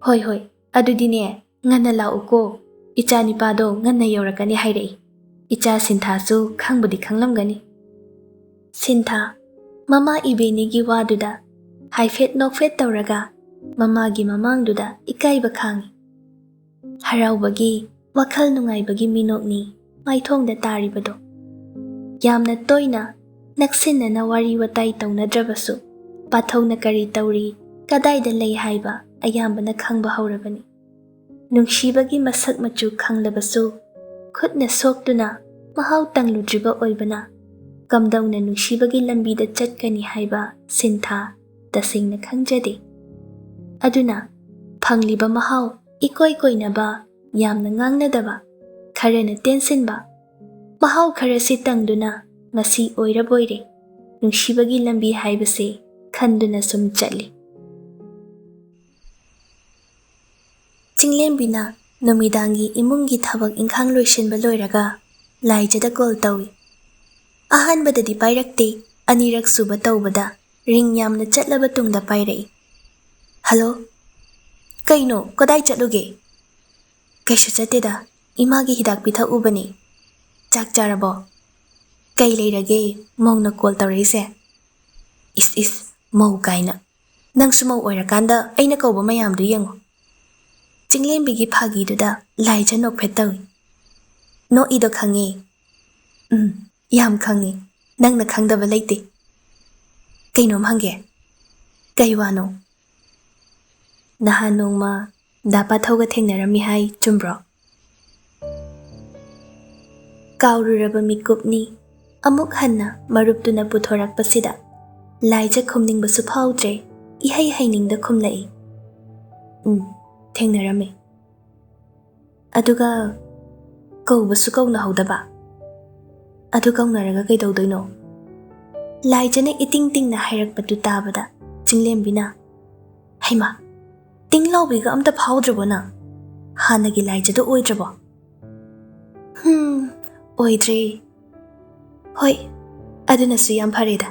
"ꯍꯣꯏ ꯍꯣꯏ, ꯑꯗꯨꯗꯤꯅꯦ, ꯉꯟꯅ ꯂꯥꯛꯎꯀꯣ꯫ ꯏꯆꯥꯅꯤꯄꯥꯗꯣ ꯉꯟꯅ ꯌꯧꯔꯛꯀꯅꯤ ꯍꯥꯏꯔꯛꯏ꯫" ꯏꯆꯥ ꯁꯤꯟꯊꯥꯁꯨ ꯈꯪꯕꯨꯗꯤ ꯈꯪꯂꯝꯒꯅꯤ꯫ ꯁꯤꯟꯊꯥ, ꯃꯃꯥ ꯏꯕꯦꯅꯤꯒꯤ ꯋꯥꯗꯨꯗ ꯍꯥꯏꯐꯦꯠ ꯅꯣꯛꯐꯦꯠ ꯇꯧꯔꯒ ꯃꯃꯥꯒꯤ ꯃꯃꯥꯡꯗꯨꯗ ꯏꯀꯥꯏꯕ ꯈꯥꯡꯏ꯫ ꯍꯔꯥꯎꯕꯒꯤ, ꯋꯥꯈꯜ ꯅꯨꯡꯉꯥꯏꯕꯒꯤ ꯃꯤꯅꯣꯛꯅꯤ ꯃꯥꯏꯊꯣꯡꯗ ꯇꯥꯔꯤꯕꯗꯣ꯫ ꯌꯥꯝꯅ ꯇꯣꯏꯅ ꯅꯛꯁꯤꯟꯅꯅ ꯋꯥꯔꯤ ꯋꯥꯇꯥꯏ ꯇꯧꯅꯗ꯭ꯔꯕꯁꯨ, ꯄꯥꯊꯧꯅ ꯀꯔꯤ ꯇꯧꯔꯤ, ꯀꯗꯥꯏꯗ ꯂꯩ ꯍꯥꯏꯕ ꯑꯌꯥꯝꯕꯅ ꯈꯪꯕ ꯍꯧꯔꯕꯅꯤ꯫ ꯅꯨꯡꯁꯤꯕꯒꯤ ꯃꯁꯛ ꯃꯆꯨ ꯈꯪꯂꯕꯁꯨ, ꯈꯨꯠꯅ ꯁꯣꯛꯇꯨꯅ ꯃꯍꯥꯎ ꯇꯪꯂꯨꯗ꯭ꯔꯤꯕ ꯑꯣꯏꯕꯅ, ꯀꯝꯗꯧꯅ ꯅꯨꯡꯁꯤꯕꯒꯤ ꯂꯝꯕꯤꯗ ꯆꯠꯀꯅꯤ ꯍꯥꯏꯕ ꯁꯤꯟꯊꯥ ꯇꯁꯦꯡꯅ ꯈꯪꯖꯗꯦ꯫ ꯑꯗꯨꯅ ꯐꯪꯂꯤꯕ ꯃꯍꯥꯎ ꯏꯀꯣꯏ ꯀꯣꯏꯅꯕ, ꯌꯥꯝꯅ ꯉꯥꯡꯅꯗꯕ, ꯈꯔꯅ ꯇꯦꯟꯁꯤꯟꯕ, ꯃꯍꯥꯎ ꯈꯔꯁꯤ ꯇꯪꯗꯨꯅ ꯃꯁꯤ ꯑꯣꯏꯔꯕꯣꯏꯔꯦ ꯅꯨꯡꯁꯤꯕꯒꯤ ꯂꯝꯕꯤ ꯍꯥꯏꯕꯁꯦ ꯈꯟꯗꯨꯅ ꯁꯨꯝ ꯆꯠꯂꯤ꯫ ꯆꯤꯡꯂꯦꯝꯕꯤꯅ ꯅꯨꯃꯤꯗꯥꯡꯒꯤ ꯏꯃꯨꯡꯒꯤ ꯊꯕꯛ ꯏꯪꯈꯥꯡ ꯂꯣꯏꯁꯤꯟꯕ ꯂꯣꯏꯔꯒ ꯂꯥꯏꯖꯗ ꯀꯣꯜ ꯇꯧꯏ꯫ ꯑꯍꯥꯟꯕꯗꯗꯤ ꯄꯥꯏꯔꯛꯇꯦ, ꯑꯅꯤꯔꯛ ꯁꯨꯕ ꯇꯧꯕꯗ ꯔꯤꯡ ꯌꯥꯝꯅ ꯆꯠꯂꯕ ꯇꯨꯡꯗ ꯄꯥꯏꯔꯛꯏ꯫ "ꯍꯜꯂꯣ? ꯀꯩꯅꯣ, ꯀꯗꯥꯏ ꯆꯠꯂꯨꯒꯦ?" "ꯀꯩꯁꯨ ꯆꯠꯇꯦꯗ, ꯏꯃꯥꯒꯤ ꯍꯤꯗꯥꯛ ꯄꯤꯊꯛꯎꯕꯅꯦ꯫ ꯆꯥꯛ ꯆꯥꯔꯕꯣ? ꯀꯩ ꯂꯩꯔꯒꯦ ꯃꯧꯅ ꯀꯣꯜ ꯇꯧꯔꯛꯏꯁꯦ?" "ꯏꯁ ꯏꯁ, ꯃꯧ ꯀꯥꯏꯅ꯫ ꯅꯪꯁꯨ ꯃꯧ ꯑꯣꯏꯔꯀꯥꯟꯗ ꯑꯩꯅ ꯀꯧꯕ ꯃꯌꯥꯝꯗꯨ ꯌꯦꯡꯉꯨ꯫" ꯆꯤꯡꯂꯦꯝꯕꯤꯒꯤ ꯐꯥꯒꯤꯗꯨꯗ ꯂꯥꯏꯖ ꯅꯣꯛꯐꯦꯠ ꯇꯧꯏ꯫ "ꯅꯣꯛꯏꯗꯣ ꯈꯪꯉꯦ꯫" "ꯎꯝ, ꯌꯥꯝ ꯈꯪꯉꯦ꯫ ꯅꯪꯅ ꯈꯪꯗꯕ ꯂꯩꯇꯦ꯫ ꯀꯩꯅꯣꯝ ꯍꯪꯒꯦ꯫" "ꯀꯩ ꯋꯥꯅꯣ?" "ꯅꯍꯥꯟ ꯅꯣꯡꯃ ꯗꯥ ꯄꯥꯊꯧꯒ ꯊꯦꯡꯅꯔꯝꯃꯤ ꯍꯥꯏ, ꯆꯨꯝꯕ꯭ꯔꯣ?" ꯀꯥꯎꯔꯨꯔꯕ ꯃꯤꯀꯨꯞꯅꯤ꯫ ꯑꯃꯨꯛ ꯍꯟꯅ ꯃꯔꯨꯞꯇꯨꯅ ꯄꯨꯊꯣꯔꯛꯄꯁꯤꯗ ꯂꯥꯏꯖ ꯈꯨꯝꯅꯤꯡꯕꯁꯨ ꯐꯥꯎꯗ꯭ꯔꯦ, ꯏꯍꯩ ꯍꯩꯅꯤꯡꯗ ꯈꯨꯝꯂꯛꯏ꯫ "ꯎꯝ, ꯊꯦꯡꯅꯔꯝꯃꯦ꯫" "ꯑꯗꯨꯒ ꯀꯧꯕꯁꯨ ꯀꯧꯅꯍꯧꯗꯕ?" "ꯑꯗꯨ ꯀꯧꯅꯔꯒ ꯀꯩꯗꯧꯗꯣꯏꯅꯣ?" ꯂꯥꯏꯖꯅ ꯏꯇꯤꯡ ꯇꯤꯡꯅ ꯍꯥꯏꯔꯛꯄꯗꯨ ꯇꯥꯕꯗ ꯆꯤꯡꯂꯦꯝꯕꯤꯅ, "ꯍꯩꯃꯥ, ꯇꯤꯡ ꯂꯥꯎꯕꯤꯒ ꯑꯝꯇ ꯐꯥꯎꯗ꯭ꯔꯕꯣ ꯅꯪ? ꯍꯥꯟꯅꯒꯤ ꯂꯥꯏꯖꯗꯣ ꯑꯣꯏꯗ꯭ꯔꯕꯣ?" "ꯍꯨꯝ, ꯑꯣꯏꯗ꯭ꯔꯦ꯫" "ꯍꯣꯏ, ꯑꯗꯨꯅꯁꯨ ꯌꯥꯝ ꯐꯔꯦꯗ꯫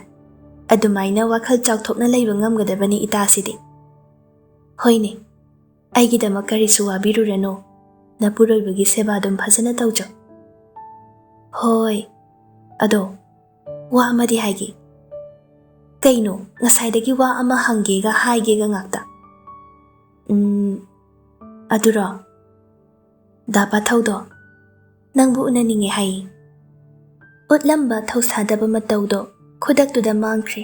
ꯑꯗꯨꯃꯥꯏꯅ ꯋꯥꯈꯜ ꯆꯥꯎꯊꯣꯛꯅ ꯂꯩꯕ ꯉꯝꯒꯗꯕꯅꯤ ꯏꯇꯥꯁꯤꯗꯤ꯫" "ꯍꯣꯏꯅꯦ, ꯑꯩꯒꯤꯗꯃꯛ ꯀꯔꯤꯁꯨ ꯋꯥꯕꯤꯔꯨꯔꯅꯨ꯫ ꯅꯄꯨꯔꯣꯏꯕꯒꯤ ꯁꯦꯕꯥ ꯑꯗꯨꯝ ꯐꯖꯅ ꯇꯧꯖꯧ꯫" "ꯍꯣꯏ, ꯑꯗꯣ ꯋꯥ ꯑꯃꯗꯤ ꯍꯥꯏꯒꯦ꯫" "ꯀꯩꯅꯣ? ꯉꯁꯥꯏꯗꯒꯤ ꯋꯥ ꯑꯃ ꯍꯪꯒꯦꯒ ꯍꯥꯏꯒꯦꯒ ꯉꯥꯛꯇ꯫" "ꯎꯝ, ꯑꯗꯨꯔꯣ? ꯗꯥ ꯄꯥꯊꯧꯗꯣ ꯅꯪꯕꯨ ꯎꯅꯅꯤꯡꯉꯦ ꯍꯥꯏꯌꯦ꯫" ꯎꯠꯂꯝꯕ ꯊꯧꯁꯥꯗꯕ ꯃꯇꯧꯗꯣ ꯈꯨꯗꯛꯇꯨꯗ ꯃꯥꯡꯈ꯭ꯔꯦ꯫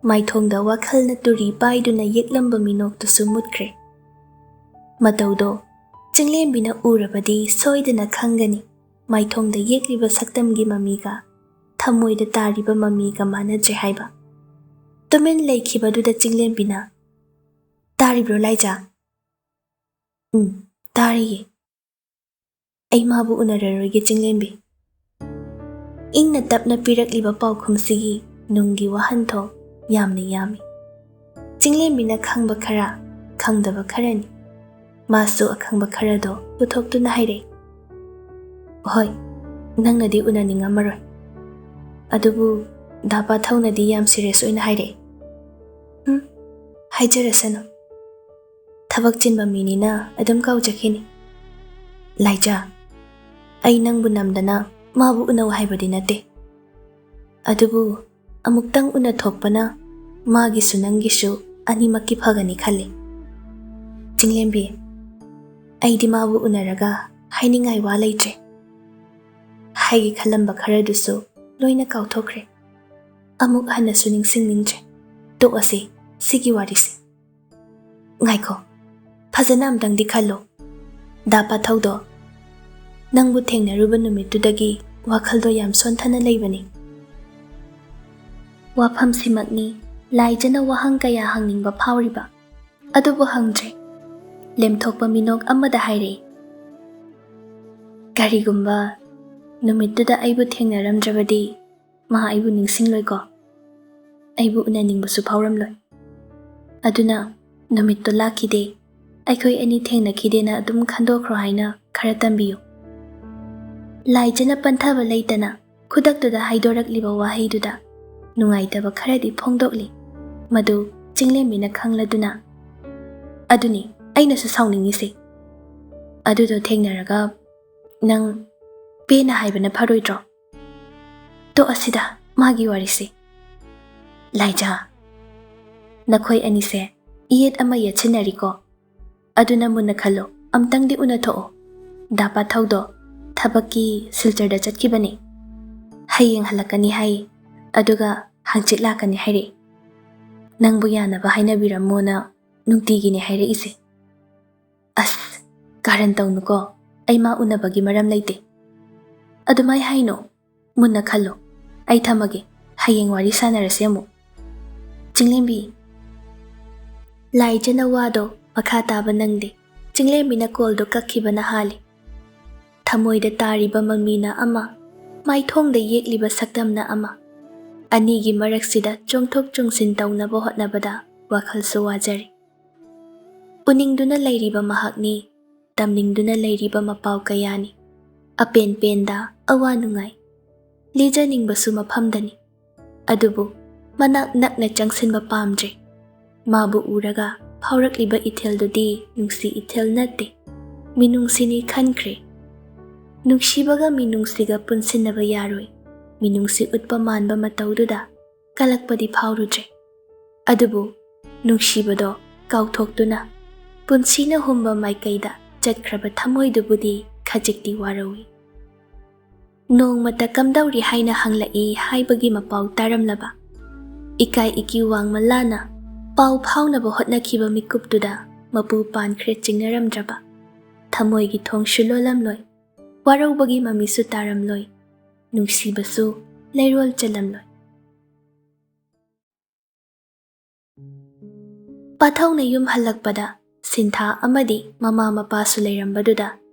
ꯃꯥꯏꯊꯣꯡꯗ ꯋꯥꯈꯜꯅ ꯇꯨꯔꯤ ꯄꯥꯏꯗꯨꯅ ꯌꯦꯛꯂꯝꯕ ꯃꯤꯅꯣꯛꯇꯨꯁꯨ ꯃꯨꯠꯈ꯭ꯔꯦ꯫ ꯃꯇꯧꯗꯣ ꯆꯤꯡꯂꯦꯝꯕꯤꯅ ꯎꯔꯕꯗꯤ ꯁꯣꯏꯗꯅ ꯈꯪꯒꯅꯤ, ꯃꯥꯏꯊꯣꯡꯗ ꯌꯦꯛꯂꯤꯕ ꯁꯛꯇꯝꯒꯤ ꯃꯃꯤꯒ ꯊꯃꯣꯏꯗ ꯇꯥꯔꯤꯕ ꯃꯃꯤꯒ ꯃꯥꯟꯅꯗ꯭ꯔꯦ ꯍꯥꯏꯕ꯫ ꯇꯨꯃꯤꯟ ꯂꯩꯈꯤꯕꯗꯨꯗ ꯆꯤꯡꯂꯦꯝꯕꯤꯅ, "ꯇꯥꯔꯤꯕ꯭ꯔꯣ, ꯂꯥꯏꯖꯥ?" "ꯎꯝ, ꯇꯥꯔꯤꯌꯦ꯫" "ꯑꯩ ꯃꯥꯕꯨ ꯎꯅꯔꯔꯣꯏꯒꯦ, ꯆꯤꯡꯂꯦꯝꯕꯤ꯫" ꯏꯪꯅ ꯇꯞꯅ ꯄꯤꯔꯛꯂꯤꯕ ꯄꯥꯎꯈꯨꯝꯁꯤꯒꯤ ꯅꯨꯡꯒꯤ ꯋꯥꯍꯟꯊꯣꯛ ꯌꯥꯝꯅ ꯌꯥꯝꯃꯤ꯫ ꯆꯤꯡꯂꯦꯝꯕꯤꯅ ꯈꯪꯕ ꯈꯔ, ꯈꯪꯗꯕ ꯈꯔꯅꯤ꯫ ꯃꯥꯁꯨ ꯑꯈꯪꯕ ꯈꯔꯗꯣ ꯄꯨꯊꯣꯛꯇꯨꯅ ꯍꯥꯏꯔꯛꯏ꯫ "ꯍꯣꯏ, ꯅꯪꯅꯗꯤ ꯎꯅꯅꯤꯡꯉꯝꯃꯔꯣꯏ꯫ ꯑꯗꯨꯕꯨ ꯗꯥ ꯄꯥꯊꯧꯅꯗꯤ ꯌꯥꯝ ꯁꯤꯔꯤꯌꯁ ꯑꯣꯏꯅ ꯍꯥꯏꯔꯛꯏ꯫" "ꯎꯝ, ꯍꯥꯏꯖꯔꯁꯅꯨ꯫ ꯊꯕꯛ ꯆꯤꯟꯕ ꯃꯤꯅꯤꯅ ꯑꯗꯨꯝ ꯀꯥꯎꯖꯈꯤꯅꯤ꯫ ꯂꯥꯏꯖꯥ, ꯑꯩ ꯅꯪꯕꯨ ꯅꯝꯗꯅ ꯃꯥꯕꯨ ꯎꯅꯧ ꯍꯥꯏꯕꯗꯤ ꯅꯠꯇꯦ꯫ ꯑꯗꯨꯕꯨ ꯑꯃꯨꯛꯇꯪ ꯎꯅꯊꯣꯛꯄꯅ ꯃꯥꯒꯤꯁꯨ ꯅꯪꯒꯤꯁꯨ ꯑꯅꯤꯃꯛꯀꯤ ꯐꯒꯅꯤ ꯈꯜꯂꯤ꯫ ꯆꯤꯡꯂꯦꯝꯕꯤ, ꯑꯩꯗꯤ ꯃꯥꯕꯨ ꯎꯅꯔꯒ ꯍꯥꯏꯅꯤꯡꯉꯥꯏ ꯋꯥ ꯂꯩꯇ꯭ꯔꯦ꯫ ꯍꯥꯏꯒꯦ ꯈꯜꯂꯝꯕ ꯈꯔꯗꯨꯁꯨ ꯂꯣꯏꯅ ꯀꯥꯎꯊꯣꯛꯈ꯭ꯔꯦ꯫ ꯑꯃꯨꯛ ꯍꯟꯅꯁꯨ ꯅꯤꯡꯁꯤꯡꯅꯤꯡꯗ꯭ꯔꯦ꯫ ꯇꯣꯛꯑꯁꯤ ꯁꯤꯒꯤ ꯋꯥꯔꯤꯁꯦ꯫ ꯉꯥꯏꯈꯣ, ꯐꯖꯅ ꯑꯝꯇꯪꯗꯤ ꯈꯜꯂꯣ꯫ ꯗꯥ ꯄꯥꯊꯧꯗꯣ ꯅꯪꯕꯨ ꯊꯦꯡꯅꯔꯨꯕ ꯅꯨꯃꯤꯠꯇꯨꯗꯒꯤ ꯋꯥꯈꯜꯗꯣ ꯌꯥꯝ ꯁꯣꯟꯊꯅ ꯂꯩꯕꯅꯤ꯫" ꯋꯥꯐꯝꯁꯤꯃꯛꯅꯤ ꯂꯥꯏꯖꯅ ꯋꯥꯍꯪ ꯀꯌꯥ ꯍꯪꯅꯤꯡꯕ ꯐꯥꯎꯔꯤꯕ꯫ ꯑꯗꯨꯕꯨ ꯍꯪꯗ꯭ꯔꯦ꯫ ꯂꯦꯝꯊꯣꯛꯄ ꯃꯤꯅꯣꯛ ꯑꯃꯗ ꯍꯥꯏꯔꯛꯏ, "ꯀꯔꯤꯒꯨꯝꯕ ꯅꯨꯃꯤꯠꯇꯨꯗ ꯑꯩꯕꯨ ꯊꯦꯡꯅꯔꯝꯗ꯭ꯔꯕꯗꯤ ꯃꯥ ꯑꯩꯕꯨ ꯅꯤꯡꯁꯤꯡꯂꯣꯏꯀꯣ? ꯑꯩꯕꯨ ꯎꯅꯅꯤꯡꯕꯁꯨ ꯐꯥꯎꯔꯝꯂꯣꯏ꯫ ꯑꯗꯨꯅ ꯅꯨꯃꯤꯠꯇꯣ ꯂꯥꯛꯈꯤꯗꯦ, ꯑꯩꯈꯣꯏ ꯑꯅꯤ ꯊꯦꯡꯅꯈꯤꯗꯦꯅ ꯑꯗꯨꯝ ꯈꯟꯗꯣꯛꯈ꯭ꯔꯣ ꯍꯥꯏꯅ ꯈꯔ ꯇꯝꯕꯤꯌꯨ꯫" ꯂꯥꯏꯖꯅ ꯄꯟꯊꯕ ꯂꯩꯇꯅ ꯈꯨꯗꯛꯇꯨꯗ ꯍꯥꯏꯗꯣꯔꯛꯂꯤꯕ ꯋꯥꯍꯩꯗꯨꯗ ꯅꯨꯡꯉꯥꯏꯇꯕ ꯈꯔꯗꯤ ꯐꯣꯡꯗꯣꯛꯂꯤ꯫ ꯃꯗꯨ ꯆꯤꯡꯂꯦꯝꯕꯤꯅ ꯈꯪꯂꯗꯨꯅ, "ꯑꯗꯨꯅꯤ ꯑꯩꯅꯁꯨ ꯁꯥꯎꯅꯤꯡꯉꯤꯁꯦ꯫ ꯑꯗꯨꯗꯣ ꯊꯦꯡꯅꯔꯒ ꯅꯪ ꯄꯦꯟꯅ ꯍꯥꯏꯕꯅ ꯐꯔꯣꯏꯗ꯭ꯔꯣ? ꯇꯣꯛꯑꯁꯤꯗ ꯃꯥꯒꯤ ꯋꯥꯔꯤꯁꯦ꯫ ꯂꯥꯏꯖꯥ, ꯅꯈꯣꯏ ꯑꯅꯤꯁꯦ ꯏꯌꯦꯠ ꯑꯃ ꯌꯦꯠꯁꯤꯟꯅꯔꯤꯀꯣ꯫ ꯑꯗꯨꯅ ꯃꯨꯟꯅ ꯈꯜꯂꯣ, ꯑꯝꯇꯪꯗꯤ ꯎꯅꯊꯣꯛꯑꯣ꯫ ꯗꯥ ꯄꯥꯊꯧꯗꯣ ꯊꯕꯛꯀꯤ ꯁꯤꯜꯆꯔꯗ ꯆꯠꯈꯤꯕꯅꯤ꯫ ꯍꯌꯦꯡ ꯍꯜꯂꯛꯀꯅꯤ ꯍꯥꯏ, ꯑꯗꯨꯒ ꯍꯪꯆꯤꯠ ꯂꯥꯛꯀꯅꯤ ꯍꯥꯏꯔꯛꯏ꯫ ꯅꯪꯕꯨ ꯌꯥꯅꯕ ꯍꯥꯏꯅꯕꯤꯔꯝꯃꯣꯅ ꯅꯨꯡꯇꯤꯒꯤꯅꯦ ꯍꯥꯏꯔꯛꯏꯁꯦ꯫ ꯑꯁ, ꯀꯥꯔꯟ ꯇꯧꯅꯨꯀꯣ, ꯑꯩ ꯃꯥ ꯎꯅꯕꯒꯤ ꯃꯔꯝ ꯂꯩꯇꯦ꯫ ꯑꯗꯨꯃꯥꯏ ꯍꯥꯏꯅꯣ, ꯃꯨꯟꯅ ꯈꯜꯂꯣ꯫ ꯑꯩ ꯊꯝꯃꯒꯦ, ꯍꯌꯦꯡ ꯋꯥꯔꯤ ꯁꯥꯟꯅꯔꯁꯦ ꯑꯃꯨꯛ꯫ ꯆꯤꯡꯂꯦꯝꯕꯤ꯫ ꯂꯥꯏꯖꯅ ꯋꯥꯗꯣ ꯃꯈꯥ ꯇꯥꯕ ꯅꯪꯗꯦ꯫ ꯆꯤꯡꯂꯦꯝꯕꯤꯅ ꯀꯣꯜꯗꯣ ꯀꯛꯈꯤꯕꯅ ꯍꯥꯜꯂꯤ꯫ ꯊꯃꯣꯏꯗ ꯇꯥꯔꯤꯕ ꯃꯃꯤꯅ ꯑꯃ, ꯃꯥꯏꯊꯣꯡꯗ ꯌꯦꯛꯂꯤꯕ ꯁꯛꯇꯝꯅ ꯑꯃ꯫ ꯑꯅꯤꯒꯤ ꯃꯔꯛꯁꯤꯗ ꯆꯣꯡꯊꯣꯛ ꯆꯣꯡꯁꯤꯟ ꯇꯧꯅꯕ ꯍꯣꯠꯅꯕꯗ ꯋꯥꯈꯜꯁꯨ ꯋꯥꯖꯔꯤ꯫ ꯎꯅꯤꯡꯗꯨꯅ ꯂꯩꯔꯤꯕ ꯃꯍꯥꯛꯅꯤ, ꯇꯝꯅꯤꯡꯗꯨꯅ ꯂꯩꯔꯤꯕ ꯃꯄꯥꯎ ꯀꯌꯥꯅꯤ꯫ ꯑꯄꯦꯟ ꯄꯦꯟꯗ ꯑꯋꯥ ꯅꯨꯡꯉꯥꯏ꯫ ꯂꯤꯖꯅꯤꯡꯕꯁꯨ ꯃꯐꯝꯗꯅꯤ꯫ ꯑꯗꯨꯕꯨ ꯃꯅꯥꯛ ꯅꯛꯅ ꯆꯪꯁꯤꯟꯕ ꯄꯥꯝꯗ꯭ꯔꯦ꯫ ꯃꯥꯕꯨ ꯎꯔꯒ ꯐꯥꯎꯔꯛꯂꯤꯕ ꯏꯊꯤꯜꯗꯨꯗꯤ ꯅꯨꯡꯁꯤ ꯏꯊꯤꯜ ꯅꯠꯇꯦ, ꯃꯤꯅꯨꯡꯁꯤꯅꯤ ꯈꯟꯈ꯭ꯔꯦ꯫ ꯅꯨꯡꯁꯤꯕꯒ ꯃꯤꯅꯨꯡꯁꯤꯒ ꯄꯨꯟꯁꯤꯟꯅꯕ ꯌꯥꯔꯣꯏ꯫ ꯃꯤꯅꯨꯡꯁꯤ ꯎꯠꯄ ꯃꯥꯟꯕ ꯃꯇꯧꯗꯨꯗ ꯀꯜꯂꯛꯄꯗꯤ ꯐꯥꯎꯔꯨꯗ꯭ꯔꯦ꯫ ꯑꯗꯨꯕꯨ ꯅꯨꯡꯁꯤꯕꯗꯣ ꯀꯥꯎꯊꯣꯛꯇꯨꯅ ꯄꯨꯟꯁꯤꯅ ꯍꯨꯝꯕ ꯃꯥꯏꯀꯩꯗ ꯆꯠꯈ꯭ꯔꯕ ꯊꯃꯣꯏꯗꯨꯕꯨꯗꯤ ꯈꯖꯤꯛꯇꯤ ꯋꯥꯔꯧꯏ꯫ ꯅꯣꯡꯃꯇ ꯀꯝꯗꯧꯔꯤ ꯍꯥꯏꯅ ꯍꯪꯂꯛꯏ ꯍꯥꯏꯕꯒꯤ ꯃꯄꯥꯎ ꯇꯥꯔꯝꯂꯕ? ꯏꯀꯥꯏ ꯏꯀꯤ ꯋꯥꯡꯃ ꯂꯥꯅ ꯄꯥꯎ ꯐꯥꯎꯅꯕ ꯍꯣꯠꯅꯈꯤꯕ ꯃꯤꯀꯨꯞꯇꯨꯗ ꯃꯄꯨ ꯄꯥꯟꯈ꯭ꯔꯦ ꯆꯤꯡꯅꯔꯝꯗ꯭ꯔꯕ? ꯊꯃꯣꯏꯒꯤ ꯊꯣꯡꯁꯨ ꯂꯣꯜꯂꯝꯂꯣꯏ, ꯋꯥꯔꯧꯕꯒꯤ ꯃꯃꯤꯁꯨ ꯇꯥꯔꯝꯂꯣꯏ, ꯅꯨꯡꯁꯤꯕꯁꯨ ꯂꯩꯔꯣꯜ ꯆꯜꯂꯝꯂꯣꯏ꯫ ꯄꯥꯊꯧꯅ ꯌꯨꯝ ꯍꯜꯂꯛꯄꯗ ꯁꯤꯟꯊꯥ ꯑꯃꯗꯤ ꯃꯃꯥ ꯃꯄꯥꯁꯨ ꯂꯩꯔꯝꯕꯗꯨꯗ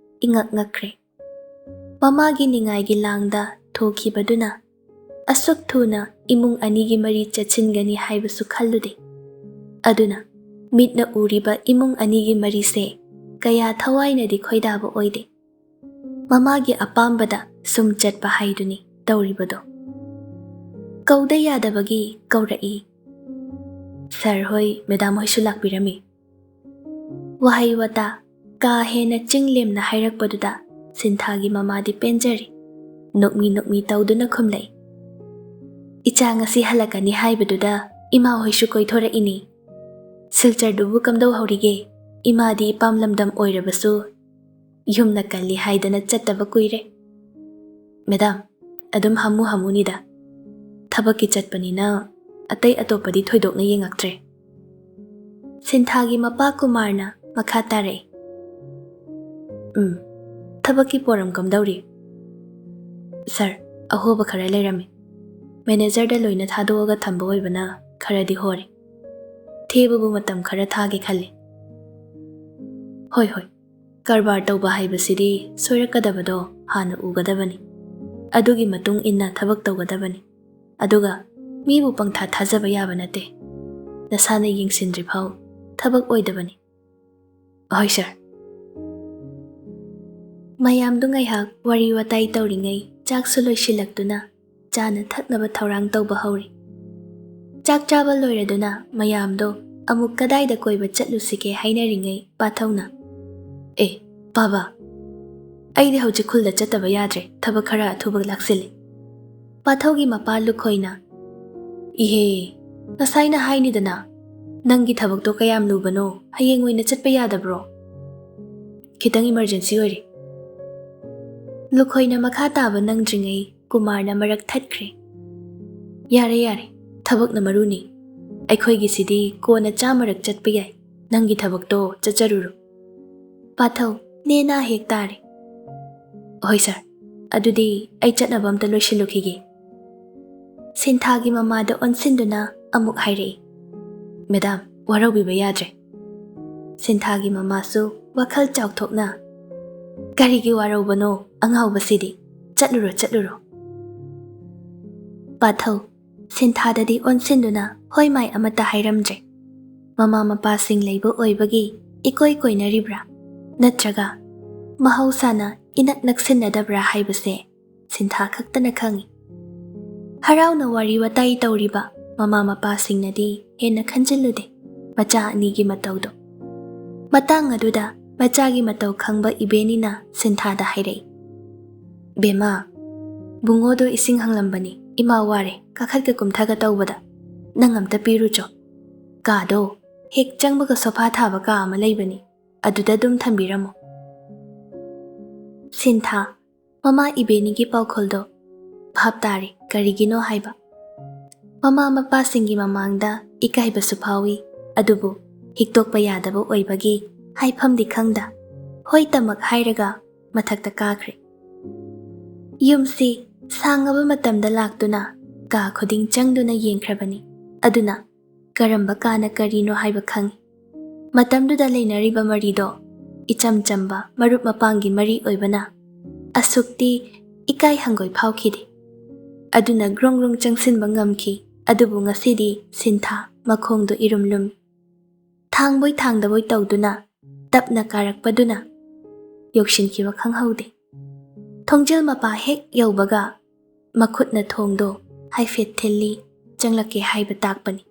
ꯏꯉꯛ ꯉꯛꯈ꯭ꯔꯦ꯫ ꯃꯃꯥꯒꯤ ꯅꯤꯡꯉꯥꯏꯒꯤ ꯂꯥꯡꯗ ꯊꯣꯛꯈꯤꯕꯗꯨꯅ ꯑꯁꯨꯛ ꯊꯨꯅ ꯏꯃꯨꯡ ꯑꯅꯤꯒꯤ ꯃꯔꯤ ꯆꯠꯁꯤꯟꯒꯅꯤ ꯍꯥꯏꯕꯁꯨ ꯈꯜꯂꯨꯗꯦ꯫ ꯑꯗꯨꯅ ꯃꯤꯠꯅ ꯎꯔꯤꯕ ꯏꯃꯨꯡ ꯑꯅꯤꯒꯤ ꯃꯔꯤꯁꯦ ꯀꯌꯥ ꯊꯋꯥꯏꯅꯗꯤ ꯈꯣꯏꯗꯥꯕ ꯑꯣꯏꯗꯦ꯫ ꯃꯃꯥꯒꯤ ꯑꯄꯥꯝꯕꯗ ꯁꯨꯝ ꯆꯠꯄ ꯍꯥꯏꯗꯨꯅꯤ ꯇꯧꯔꯤꯕꯗꯣ꯫ ꯀꯧꯗ ꯌꯥꯗꯕꯒꯤ ꯀꯧꯔꯛꯏ꯫ "ꯁꯥꯔ ꯍꯣꯏ, ꯃꯦꯗꯥꯝ ꯍꯣꯏꯁꯨ ꯂꯥꯛꯄꯤꯔꯝꯃꯤ?" ꯋꯥꯍꯩ ꯋꯥꯇꯥ ꯀꯥ ꯍꯦꯟꯅ ꯆꯤꯡ ꯂꯦꯝꯅ ꯍꯥꯏꯔꯛꯄꯗꯨꯗ ꯁꯤꯟꯊꯥꯒꯤ ꯃꯃꯥꯗꯤ ꯄꯦꯟꯖꯔꯦ꯫ ꯅꯣꯛꯃꯤ ꯅꯣꯛꯃꯤ ꯇꯧꯗꯨꯅ ꯈꯨꯝꯂꯛꯏ, "ꯏꯆꯥ ꯉꯁꯤ ꯍꯜꯂꯛꯀꯅꯤ ꯍꯥꯏꯕꯗꯨꯗ ꯏꯃꯥ ꯍꯣꯏꯁꯨ ꯀꯣꯏꯊꯣꯔꯛꯏꯅꯤ꯫ ꯁꯤꯜꯆꯔꯗꯨꯕꯨ ꯀꯝꯗꯧꯍꯧꯔꯤꯒꯦ? ꯏꯃꯥꯗꯤ ꯏꯄꯥꯝ ꯂꯝꯗꯝ ꯑꯣꯏꯔꯕꯁꯨ ꯌꯨꯝꯅ ꯀꯜꯂꯤ ꯍꯥꯏꯗꯅ ꯆꯠꯇꯕ ꯀꯨꯏꯔꯦ꯫" "ꯃꯦꯗꯥꯝ, ꯑꯗꯨꯝ ꯍꯥꯃꯨ ꯍꯥꯃꯨꯅꯤꯗ꯫ ꯊꯕꯛꯀꯤ ꯆꯠꯄꯅꯤꯅ ꯑꯇꯩ ꯑꯇꯣꯞꯄꯗꯤ ꯊꯣꯏꯗꯣꯛꯅ ꯌꯦꯡꯉꯛꯇ꯭ꯔꯦ꯫" ꯁꯤꯟꯊꯥꯒꯤ ꯃꯄꯥ ꯀꯨꯃꯥꯔꯅ ꯃꯈꯥ ꯇꯥꯔꯛꯏ, "ꯎꯝ, ꯊꯕꯛꯀꯤ ꯄꯣꯔꯝ ꯀꯝꯗꯧꯔꯤ?" "ꯁꯥꯔ, ꯑꯍꯣꯕ ꯈꯔ ꯂꯩꯔꯝꯃꯤ꯫ ꯃꯦꯅꯦꯖꯔꯗ ꯂꯣꯏꯅ ꯊꯥꯗꯣꯛꯑꯒ ꯊꯝꯕ ꯑꯣꯏꯕꯅ ꯈꯔꯗꯤ ꯍꯣꯔꯦ꯫ ꯊꯦꯕꯕꯨ ꯃꯇꯝ ꯈꯔ ꯊꯥꯒꯦ ꯈꯜꯂꯤ꯫" "ꯍꯣꯏ, ꯍꯣꯏ, ꯀꯔꯕꯥꯔ ꯇꯧꯕ ꯍꯥꯏꯕꯁꯤꯗꯤ ꯁꯣꯏꯔꯛꯀꯗꯕꯗꯣ ꯍꯥꯟꯅ ꯎꯒꯗꯕꯅꯤ꯫ ꯑꯗꯨꯒꯤ ꯃꯇꯨꯡ ꯏꯟꯅ ꯊꯕꯛ ꯇꯧꯒꯗꯕꯅꯤ꯫ ꯑꯗꯨꯒ ꯃꯤꯕꯨ ꯄꯪꯊꯥ ꯊꯥꯖꯕ ꯌꯥꯕ ꯅꯠꯇꯦ꯫ ꯅꯁꯥꯅ ꯌꯦꯡꯁꯤꯟꯗ꯭ꯔꯤ ꯐꯥꯎ ꯊꯕꯛ ꯑꯣꯏꯗꯕꯅꯤ꯫" "ꯍꯣꯏ, ꯁꯥꯔ꯫" ꯃꯌꯥꯝꯗꯨ ꯉꯥꯏꯍꯥꯛ ꯋꯥꯔꯤ ꯋꯥꯇꯥꯏ ꯇꯧꯔꯤꯉꯩ ꯆꯥꯛꯁꯨ ꯂꯣꯏꯁꯤꯜꯂꯛꯇꯨꯅ ꯆꯥꯅ ꯊꯛꯅꯕ ꯊꯧꯔꯥꯡ ꯇꯧꯕ ꯍꯧꯔꯤ꯫ ꯆꯥꯛ ꯆꯥꯕ ꯂꯣꯏꯔꯗꯨꯅ ꯃꯌꯥꯝꯗꯣ ꯑꯃꯨꯛ ꯀꯗꯥꯏꯗ ꯀꯣꯏꯕ ꯆꯠꯂꯨꯁꯤꯒꯦ ꯍꯥꯏꯅꯔꯤꯉꯩ ꯄꯥꯊꯧꯅ, "ꯑꯦ, ꯄꯥꯕ, ꯑꯩꯗꯤ ꯍꯧꯖꯤꯛ ꯈꯨꯜꯗ ꯆꯠꯇꯕ ꯌꯥꯗ꯭ꯔꯦ, ꯊꯕꯛ ꯈꯔ ꯑꯊꯨꯕ ꯂꯥꯛꯁꯤꯜꯂꯦ꯫" ꯄꯥꯊꯧꯒꯤ ꯃꯄꯥ ꯂꯨꯈꯣꯏꯅ, "ꯏꯍꯦ, ꯉꯁꯥꯏꯅ ꯍꯥꯏꯅꯤꯗꯅ, ꯅꯪꯒꯤ ꯊꯕꯛꯇꯣ ꯀꯌꯥꯝ ꯂꯨꯕꯅꯣ, ꯍꯌꯦꯡ ꯑꯣꯏꯅ ꯆꯠꯄ ꯌꯥꯗꯕ꯭ꯔꯣ?" "ꯈꯤꯇꯪ ꯏꯃꯔꯖꯦꯟꯁꯤ ꯑꯣꯏꯔꯦ꯫" ꯂꯨꯈꯣꯏꯅ ꯃꯈꯥ ꯇꯥꯕ ꯅꯪꯗ꯭ꯔꯤꯉꯩ ꯀꯨꯃꯥꯔꯅ ꯃꯔꯛ ꯊꯠꯈ꯭ꯔꯦ꯫ "ꯌꯥꯔꯦ, ꯌꯥꯔꯦ, ꯊꯕꯛꯅ ꯃꯔꯨꯅꯤ꯫ ꯑꯩꯈꯣꯏꯒꯤꯁꯤꯗꯤ ꯀꯣꯟꯅ ꯆꯥꯃꯔꯛ ꯆꯠꯄ ꯌꯥꯏ꯫ ꯅꯪꯒꯤ ꯊꯕꯛꯇꯣ ꯆꯠꯆꯔꯨꯔꯣ꯫" ꯄꯥꯊꯧ ꯅꯦꯅꯥ ꯍꯦꯛ ꯇꯥꯔꯦ꯫ "ꯍꯣꯏ ꯁꯥꯔ, ꯑꯗꯨꯗꯤ ꯑꯩ ꯆꯠꯅꯕ ꯑꯝꯇ ꯂꯣꯏꯁꯤꯜꯂꯨꯈꯤꯒꯦ꯫" ꯁꯤꯟꯊꯥꯒꯤ ꯃꯃꯥꯗ ꯑꯣꯟꯁꯤꯟꯗꯨꯅ ꯑꯃꯨꯛ ꯍꯥꯏꯔꯛꯏ, "ꯃꯦꯗꯥꯝ, ꯋꯥꯔꯧꯕꯤꯕ ꯌꯥꯗ꯭ꯔꯦ꯫" ꯁꯤꯟꯊꯥꯒꯤ ꯃꯃꯥꯁꯨ ꯋꯥꯈꯜ ꯆꯥꯎꯊꯣꯛꯅ, "ꯀꯔꯤꯒꯤ ꯋꯥꯔꯧꯕꯅꯣ ꯑꯉꯥꯎꯕꯁꯤꯗꯤ? ꯆꯠꯂꯨꯔꯣ, ꯆꯠꯂꯨꯔꯣ꯫" ꯄꯥꯊꯧ ꯁꯤꯟꯊꯥꯗꯗꯤ ꯑꯣꯟꯁꯤꯟꯗꯨꯅ ꯍꯣꯏ ꯃꯥꯏ ꯑꯃꯠꯇ ꯍꯥꯏꯔꯝꯗ꯭ꯔꯦ꯫ ꯃꯃꯥ ꯃꯄꯥꯁꯤꯡ ꯂꯩꯕ ꯑꯣꯏꯕꯒꯤ ꯏꯀꯣꯏ ꯀꯣꯏꯅꯔꯤꯕ꯭ꯔꯥ? ꯅꯠꯇ꯭ꯔꯒ ꯃꯍꯧꯁꯥꯅ ꯏꯅꯛ ꯅꯛꯁꯤꯟꯅꯗꯕ꯭ꯔꯥ ꯍꯥꯏꯕꯁꯦ ꯁꯤꯟꯊꯥ ꯈꯛꯇꯅ ꯈꯪꯏ꯫ ꯍꯔꯥꯎꯅ ꯋꯥꯔꯤ ꯋꯥꯇꯥꯏ ꯇꯧꯔꯤꯕ ꯃꯃꯥ ꯃꯄꯥꯁꯤꯡꯅꯗꯤ ꯍꯦꯟꯅ ꯈꯟꯖꯤꯜꯂꯨꯗꯦ ꯃꯆꯥ ꯑꯅꯤꯒꯤ ꯃꯇꯧꯗꯣ꯫ ꯃꯇꯥꯡ ꯑꯗꯨꯗ ꯃꯆꯥꯒꯤ ꯃꯇꯧ ꯈꯪꯕ ꯏꯕꯦꯅꯤꯅ ꯁꯤꯟꯊꯥꯗ ꯍꯥꯏꯔꯛꯏ, "ꯕꯦꯝꯃ, ꯕꯨꯡꯉꯣꯗꯣ ꯏꯁꯤꯡ ꯍꯪꯂꯝꯕꯅꯤ, ꯏꯃꯥ ꯋꯥꯔꯦ, ꯀꯥꯈꯠꯀ ꯀꯨꯝꯊꯒ ꯇꯧꯕꯗ꯫ ꯅꯪ ꯑꯝꯇ ꯄꯤꯔꯨꯆꯣ꯫ ꯀꯥꯗꯣ ꯍꯦꯛ ꯆꯪꯕꯒ ꯁꯣꯐꯥ ꯊꯥꯕ ꯀꯥ ꯑꯃ ꯂꯩꯕꯅꯤ, ꯑꯗꯨꯗ ꯑꯗꯨꯝ ꯊꯝꯕꯤꯔꯝꯃꯣ꯫" ꯁꯤꯟꯊꯥ ꯃꯃꯥ ꯏꯕꯦꯅꯤꯒꯤ ꯄꯥꯎꯈꯨꯜꯗꯣ ꯚꯥꯞ ꯇꯥꯔꯦ ꯀꯔꯤꯒꯤꯅꯣ ꯍꯥꯏꯕ꯫ ꯃꯃꯥ ꯃꯄꯥꯁꯤꯡꯒꯤ ꯃꯃꯥꯡꯗ ꯏꯀꯥꯏꯕꯁꯨ ꯐꯥꯎꯏ, ꯑꯗꯨꯕꯨ ꯍꯤꯛꯇꯣꯛꯄ ꯌꯥꯗꯕ ꯑꯣꯏꯕꯒꯤ ꯍꯥꯏꯐꯝꯗꯤ ꯈꯪꯗ ꯍꯣꯏ ꯇꯃꯛ ꯍꯥꯏꯔꯒ ꯃꯊꯛꯇ ꯀꯥꯈ꯭ꯔꯦ꯫ ꯌꯨꯝꯁꯤ ꯁꯥꯡꯉꯕ ꯃꯇꯝꯗ ꯂꯥꯛꯇꯨꯅ ꯀꯥ ꯈꯨꯗꯤꯡ ꯆꯪꯗꯨꯅ ꯌꯦꯡꯈ꯭ꯔꯕꯅꯤ, ꯑꯗꯨꯅ ꯀꯔꯝꯕ ꯀꯥꯅ ꯀꯔꯤꯅꯣ ꯍꯥꯏꯕ ꯈꯪꯏ꯫ ꯃꯇꯝꯗꯨꯗ ꯂꯩꯅꯔꯤꯕ ꯃꯔꯤꯗꯣ ꯏꯆꯝ ꯆꯝꯕ ꯃꯔꯨꯞ ꯃꯄꯥꯡꯒꯤ ꯃꯔꯤ ꯑꯣꯏꯕꯅ ꯑꯁꯨꯛꯇꯤ ꯏꯀꯥꯏ ꯍꯪꯒꯣꯏ ꯐꯥꯎꯈꯤꯗꯦ꯫ ꯑꯗꯨꯅ ꯒ꯭ꯔꯣꯡ ꯒ꯭ꯔꯣꯡ ꯆꯪꯁꯤꯟꯕ ꯉꯝꯈꯤ, ꯑꯗꯨꯕꯨ ꯉꯁꯤꯗꯤ ꯁꯤꯟꯊꯥ ꯃꯈꯣꯡꯗꯣ ꯏꯔꯨꯝ ꯂꯨꯝꯃꯤ꯫ ꯊꯥꯡꯕꯣꯏ ꯊꯥꯡꯗꯕꯣꯏ ꯇꯧꯗꯨꯅ ꯇꯞꯅ ꯀꯥꯔꯛꯄꯗꯨꯅ ꯌꯧꯁꯤꯟꯈꯤꯕ ꯈꯪꯍꯧꯗꯦ꯫ ꯊꯣꯡꯖꯤꯜ ꯃꯄꯥ ꯍꯦꯛ ꯌꯧꯕꯒ ꯃꯈꯨꯠꯅ ꯊꯣꯡꯗꯣ ꯍꯥꯏꯐꯦꯠ ꯊꯤꯜꯂꯤ, ꯆꯪꯂꯛꯀꯦ ꯍꯥꯏꯕ ꯇꯥꯛꯄꯅꯤ꯫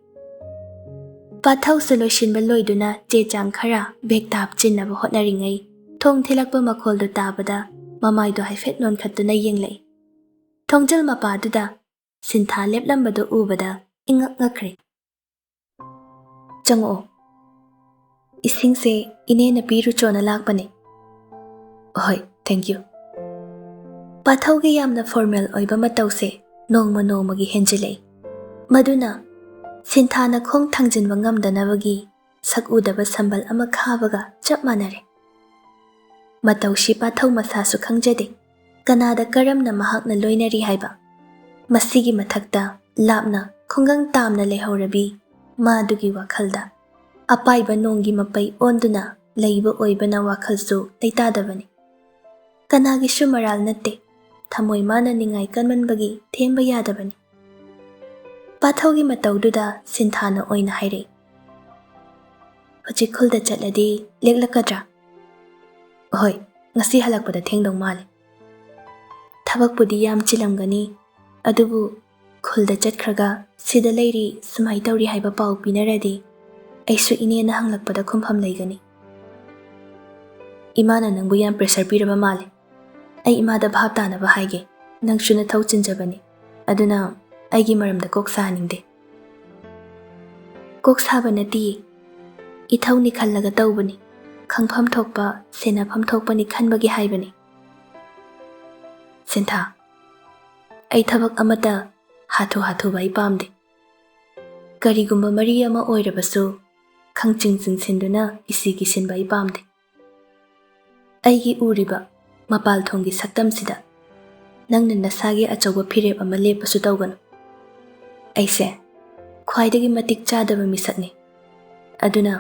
ꯄꯥꯊꯧꯁꯨ ꯂꯣꯏꯁꯤꯟꯕ ꯂꯣꯏꯗꯨꯅ ꯆꯦ ꯆꯥꯡ ꯈꯔ ꯕꯦꯛꯇ ꯍꯥꯞꯆꯤꯟꯅꯕ ꯍꯣꯠꯅꯔꯤꯉꯩ ꯊꯣꯡ ꯊꯤꯜꯂꯛꯄ ꯃꯈꯣꯜꯗꯨ ꯇꯥꯕꯗ ꯃꯃꯥꯏꯗꯨ ꯍꯥꯏꯐꯦꯠ ꯅꯣꯟꯈꯠꯇꯨꯅ ꯌꯦꯡꯂꯛꯏ꯫ ꯊꯣꯡꯖꯤꯜ ꯃꯄꯥꯗꯨꯗ ꯁꯤꯟꯊꯥ ꯂꯦꯞꯂꯝꯕꯗꯨ ꯎꯕꯗ ꯏꯉꯛ ꯉꯛꯈ꯭ꯔꯦ꯫ "ꯆꯪꯉꯛꯑꯣ꯫ ꯏꯁꯤꯡꯁꯦ ꯏꯅꯦꯅ ꯄꯤꯔꯨꯆꯣꯅ ꯂꯥꯛꯄꯅꯦ꯫" "ꯍꯣꯏ, thank you꯫" ꯄꯥꯊꯧꯒꯤ ꯌꯥꯝꯅ ꯐꯣꯔꯃꯦꯜ ꯑꯣꯏꯕ ꯃꯇꯧꯁꯦ ꯅꯣꯡꯃ ꯅꯣꯡꯃꯒꯤ ꯍꯦꯟꯖꯤꯜꯂꯛꯏ꯫ ꯃꯗꯨꯅ ꯁꯤꯟꯊꯥꯅ ꯈꯣꯡ ꯊꯥꯡꯖꯤꯟꯕ ꯉꯝꯗꯅꯕꯒꯤ ꯁꯛ ꯎꯗꯕ ꯁꯝꯕꯜ ꯑꯃ ꯈꯥꯕꯒ ꯆꯞ ꯃꯥꯟꯅꯔꯦ꯫ ꯃꯇꯧꯁꯤ ꯄꯥꯊꯧ ꯃꯁꯥꯁꯨ ꯈꯪꯖꯗꯦ꯫ ꯀꯅꯥꯗ ꯀꯔꯝꯅ ꯃꯍꯥꯛꯅ ꯂꯣꯏꯅꯔꯤ ꯍꯥꯏꯕ꯫ ꯃꯁꯤꯒꯤ ꯃꯊꯛꯇ ꯂꯥꯞꯅ ꯈꯨꯡꯒꯪ ꯇꯥꯝꯅ ꯂꯩꯍꯧꯔꯕꯤ ꯃꯥꯗꯨꯒꯤ ꯋꯥꯈꯜꯗ ꯑꯄꯥꯏꯕ ꯅꯣꯡꯒꯤ ꯃꯄꯩ ꯑꯣꯟꯗꯨꯅ ꯂꯩꯕ ꯑꯣꯏꯕꯅ ꯋꯥꯈꯜꯁꯨ ꯂꯩꯇꯥꯗꯕꯅꯤ꯫ ꯀꯅꯥꯒꯤꯁꯨ ꯃꯔꯥꯜ ꯅꯠꯇꯦ, ꯊꯃꯣꯏ ꯃꯥꯅ ꯅꯤꯡꯉꯥꯏ ꯀꯟꯃꯟꯕꯒꯤ ꯊꯦꯝꯕ ꯌꯥꯗꯕꯅꯤ꯫ ꯄꯥꯊꯧꯒꯤ ꯃꯇꯧꯗꯨꯗ ꯁꯤꯟꯊꯥꯅ ꯑꯣꯏꯅ ꯍꯥꯏꯔꯛꯏ, "ꯍꯧꯖꯤꯛ ꯈꯨꯜꯗ ꯆꯠꯂꯗꯤ ꯂꯦꯛꯂꯛꯀꯗ꯭ꯔꯥ?" "ꯍꯣꯏ, ꯉꯁꯤ ꯍꯜꯂꯛꯄꯗ ꯊꯦꯡꯗꯧ ꯃꯥꯜꯂꯦ꯫" "ꯊꯕꯛꯄꯨꯗꯤ ꯌꯥꯝ ꯆꯤꯜꯂꯝꯒꯅꯤ, ꯑꯗꯨꯕꯨ ꯈꯨꯜꯗ ꯆꯠꯈ꯭ꯔꯒ ꯁꯤꯗ ꯂꯩꯔꯤ, ꯁꯨꯃꯥꯏ ꯇꯧꯔꯤ ꯍꯥꯏꯕ ꯄꯥꯎ ꯄꯤꯅꯔꯗꯤ ꯑꯩꯁꯨ ꯏꯅꯦꯅ ꯍꯪꯂꯛꯄꯗ ꯈꯨꯝꯐꯝ ꯂꯩꯒꯅꯤ꯫" ꯏꯃꯥꯅ ꯅꯪꯕꯨ ꯌꯥꯝ pressure ꯄꯤꯔꯕ ꯃꯥꯜꯂꯦ꯫ ꯑꯩ ꯏꯃꯥꯗ ꯚꯥꯞ ꯇꯥꯅꯕ ꯍꯥꯏꯒꯦ꯫ ꯅꯪꯁꯨ ꯅꯊꯧ ꯆꯤꯟꯖꯕꯅꯤ, ꯑꯗꯨꯅ ꯑꯩꯒꯤ ꯃꯔꯝꯗ ꯀꯣꯛ ꯁꯥꯍꯟꯅꯤꯡꯗꯦ꯫ ꯀꯣꯛ ꯁꯥꯕ ꯅꯠꯇꯤꯌꯦ, ꯏꯊꯧꯅꯤ ꯈꯜꯂꯒ ꯇꯧꯕꯅꯤ꯫ ꯈꯪꯐꯝ ꯊꯣꯛꯄ, ꯁꯦꯟꯅꯐꯝ ꯊꯣꯛꯄꯅꯤ ꯈꯟꯕꯒꯤ ꯍꯥꯏꯕꯅꯤ꯫ ꯁꯤꯟꯊꯥ, ꯑꯩ ꯊꯕꯛ ꯑꯃꯠꯇ ꯍꯥꯊꯨ ꯍꯥꯊꯨꯕ ꯑꯩ ꯄꯥꯝꯗꯦ꯫ ꯀꯔꯤꯒꯨꯝꯕ ꯃꯔꯤ ꯑꯃ ꯑꯣꯏꯔꯕꯁꯨ ꯈꯪꯆꯤꯡ ꯆꯤꯡꯁꯤꯟꯗꯨꯅ ꯏꯁꯤꯒꯤ ꯁꯤꯟꯕ ꯑꯩ ꯄꯥꯝꯗꯦ꯫ ꯑꯩꯒꯤ ꯎꯔꯤꯕ ꯃꯄꯥꯜ ꯊꯣꯡꯒꯤ ꯁꯛꯇꯝꯁꯤꯗ ꯅꯪꯅ ꯅꯁꯥꯒꯤ ꯑꯆꯧꯕ ꯐꯤꯔꯦꯞ ꯑꯃ ꯂꯦꯞꯄꯁꯨ ꯇꯧꯒꯅꯨ꯫ ꯑꯩꯁꯦ ꯈ꯭ꯋꯥꯏꯗꯒꯤ ꯃꯇꯤꯛ ꯆꯥꯗꯕ ꯃꯤꯁꯛꯅꯤ꯫ ꯑꯗꯨꯅ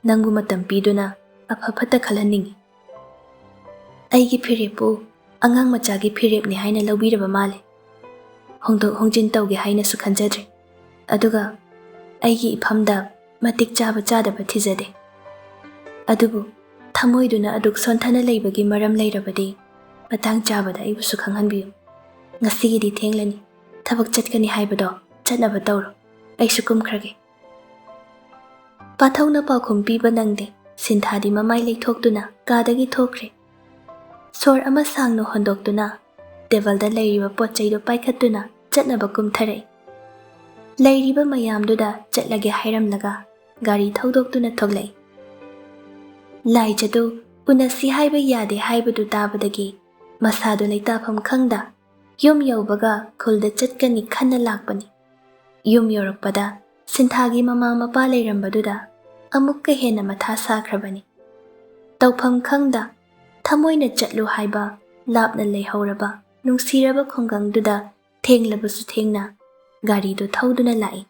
ꯅꯪꯕꯨ ꯃꯇꯝ ꯄꯤꯗꯨꯅ ꯑꯐ ꯐꯠꯇ ꯈꯜꯍꯟꯅꯤꯡꯏ꯫ ꯑꯩꯒꯤ ꯐꯤꯔꯦꯞꯄꯨ ꯑꯉꯥꯡ ꯃꯆꯥꯒꯤ ꯐꯤꯔꯦꯞꯅꯤ ꯍꯥꯏꯅ ꯂꯧꯕꯤꯔꯕ ꯃꯥꯜꯂꯦ꯫ ꯍꯣꯡꯗꯣꯛ ꯍꯣꯡꯖꯤꯟ ꯇꯧꯒꯦ ꯍꯥꯏꯅꯁꯨ ꯈꯟꯖꯗ꯭ꯔꯦ꯫ ꯑꯗꯨꯒ ꯑꯩꯒꯤ ꯏꯐꯝꯗ ꯃꯇꯤꯛ ꯆꯥꯕ ꯆꯥꯗꯕ ꯊꯤꯖꯗꯦ꯫ ꯑꯗꯨꯕꯨ ꯊꯃꯣꯏꯗꯨꯅ ꯑꯗꯨꯛ ꯁꯣꯟꯊꯅ ꯂꯩꯕꯒꯤ ꯃꯔꯝ ꯂꯩꯔꯕꯗꯤ ꯃꯇꯥꯡ ꯆꯥꯕꯗ ꯑꯩꯕꯨꯁꯨ ꯈꯪꯍꯟꯕꯤꯌꯨ꯫ ꯉꯁꯤꯒꯤꯗꯤ ꯊꯦꯡꯂꯅꯤ꯫ ꯊꯕꯛ ꯆꯠꯀꯅꯤ ꯍꯥꯏꯕꯗꯣ ꯆꯠꯅꯕ ꯇꯧꯔꯣ꯫ ꯑꯩꯁꯨ ꯀꯨꯝꯈ꯭ꯔꯒꯦ꯫ ꯄꯥꯊꯧꯅ ꯄꯥꯎꯈꯨꯝ ꯄꯤꯕ ꯅꯪꯗꯦ꯫ ꯁꯤꯟꯊꯥꯗꯤ ꯃꯃꯥꯏ ꯂꯩꯊꯣꯛꯇꯨꯅ ꯀꯥꯗꯒꯤ ꯊꯣꯛꯈ꯭ꯔꯦ꯫ ꯁꯣꯔ ꯑꯃ ꯁꯥꯡꯅ ꯍꯣꯟꯗꯣꯛꯇꯨꯅ ꯇꯦꯕꯜꯗ ꯂꯩꯔꯤꯕ ꯄꯣꯠ ꯆꯩꯗꯨ ꯄꯥꯏꯈꯠꯇꯨꯅ ꯆꯠꯅꯕ ꯀꯨꯝꯊꯔꯛꯏ꯫ ꯂꯩꯔꯤꯕ ꯃꯌꯥꯝꯗꯨꯗ ꯆꯠꯂꯒꯦ ꯍꯥꯏꯔꯝꯂꯒ ꯒꯥꯔꯤ ꯊꯧꯗꯣꯛꯇꯨꯅ ꯊꯣꯛꯂꯛꯏ꯫ ꯂꯥꯏꯖꯗꯨ ꯎꯅꯁꯤ ꯍꯥꯏꯕ ꯌꯥꯗꯦ ꯍꯥꯏꯕꯗꯨ ꯇꯥꯕꯗꯒꯤ ꯃꯁꯥꯗꯨ ꯂꯩꯇꯥꯐꯝ ꯈꯪꯗ ꯌꯨꯝ ꯌꯧꯕꯒ ꯈꯨꯜꯗ ꯆꯠꯀꯅꯤ ꯈꯟꯅ ꯂꯥꯛꯄꯅꯤ꯫ ꯌꯨꯝ ꯌꯧꯔꯛꯄꯗ ꯁꯤꯟꯊꯥꯒꯤ ꯃꯃꯥ ꯃꯄꯥ ꯂꯩꯔꯝꯕꯗꯨꯗ ꯑꯃꯨꯛꯀ ꯍꯦꯟꯅ ꯃꯊꯥ ꯁꯥꯈ꯭ꯔꯕꯅꯤ꯫ ꯇꯧꯐꯝ ꯈꯪꯗ ꯊꯃꯣꯏꯅ ꯆꯠꯂꯨ ꯍꯥꯏꯕ ꯂꯥꯞꯅ ꯂꯩꯍꯧꯔꯕ ꯅꯨꯡꯁꯤꯔꯕ ꯈꯨꯡꯒꯪꯗꯨꯗ ꯊꯦꯡꯂꯕꯁꯨ ꯊꯦꯡꯅ ꯒꯥꯔꯤꯗꯨ ꯊꯧꯗꯨꯅ ꯂꯥꯛꯏ꯫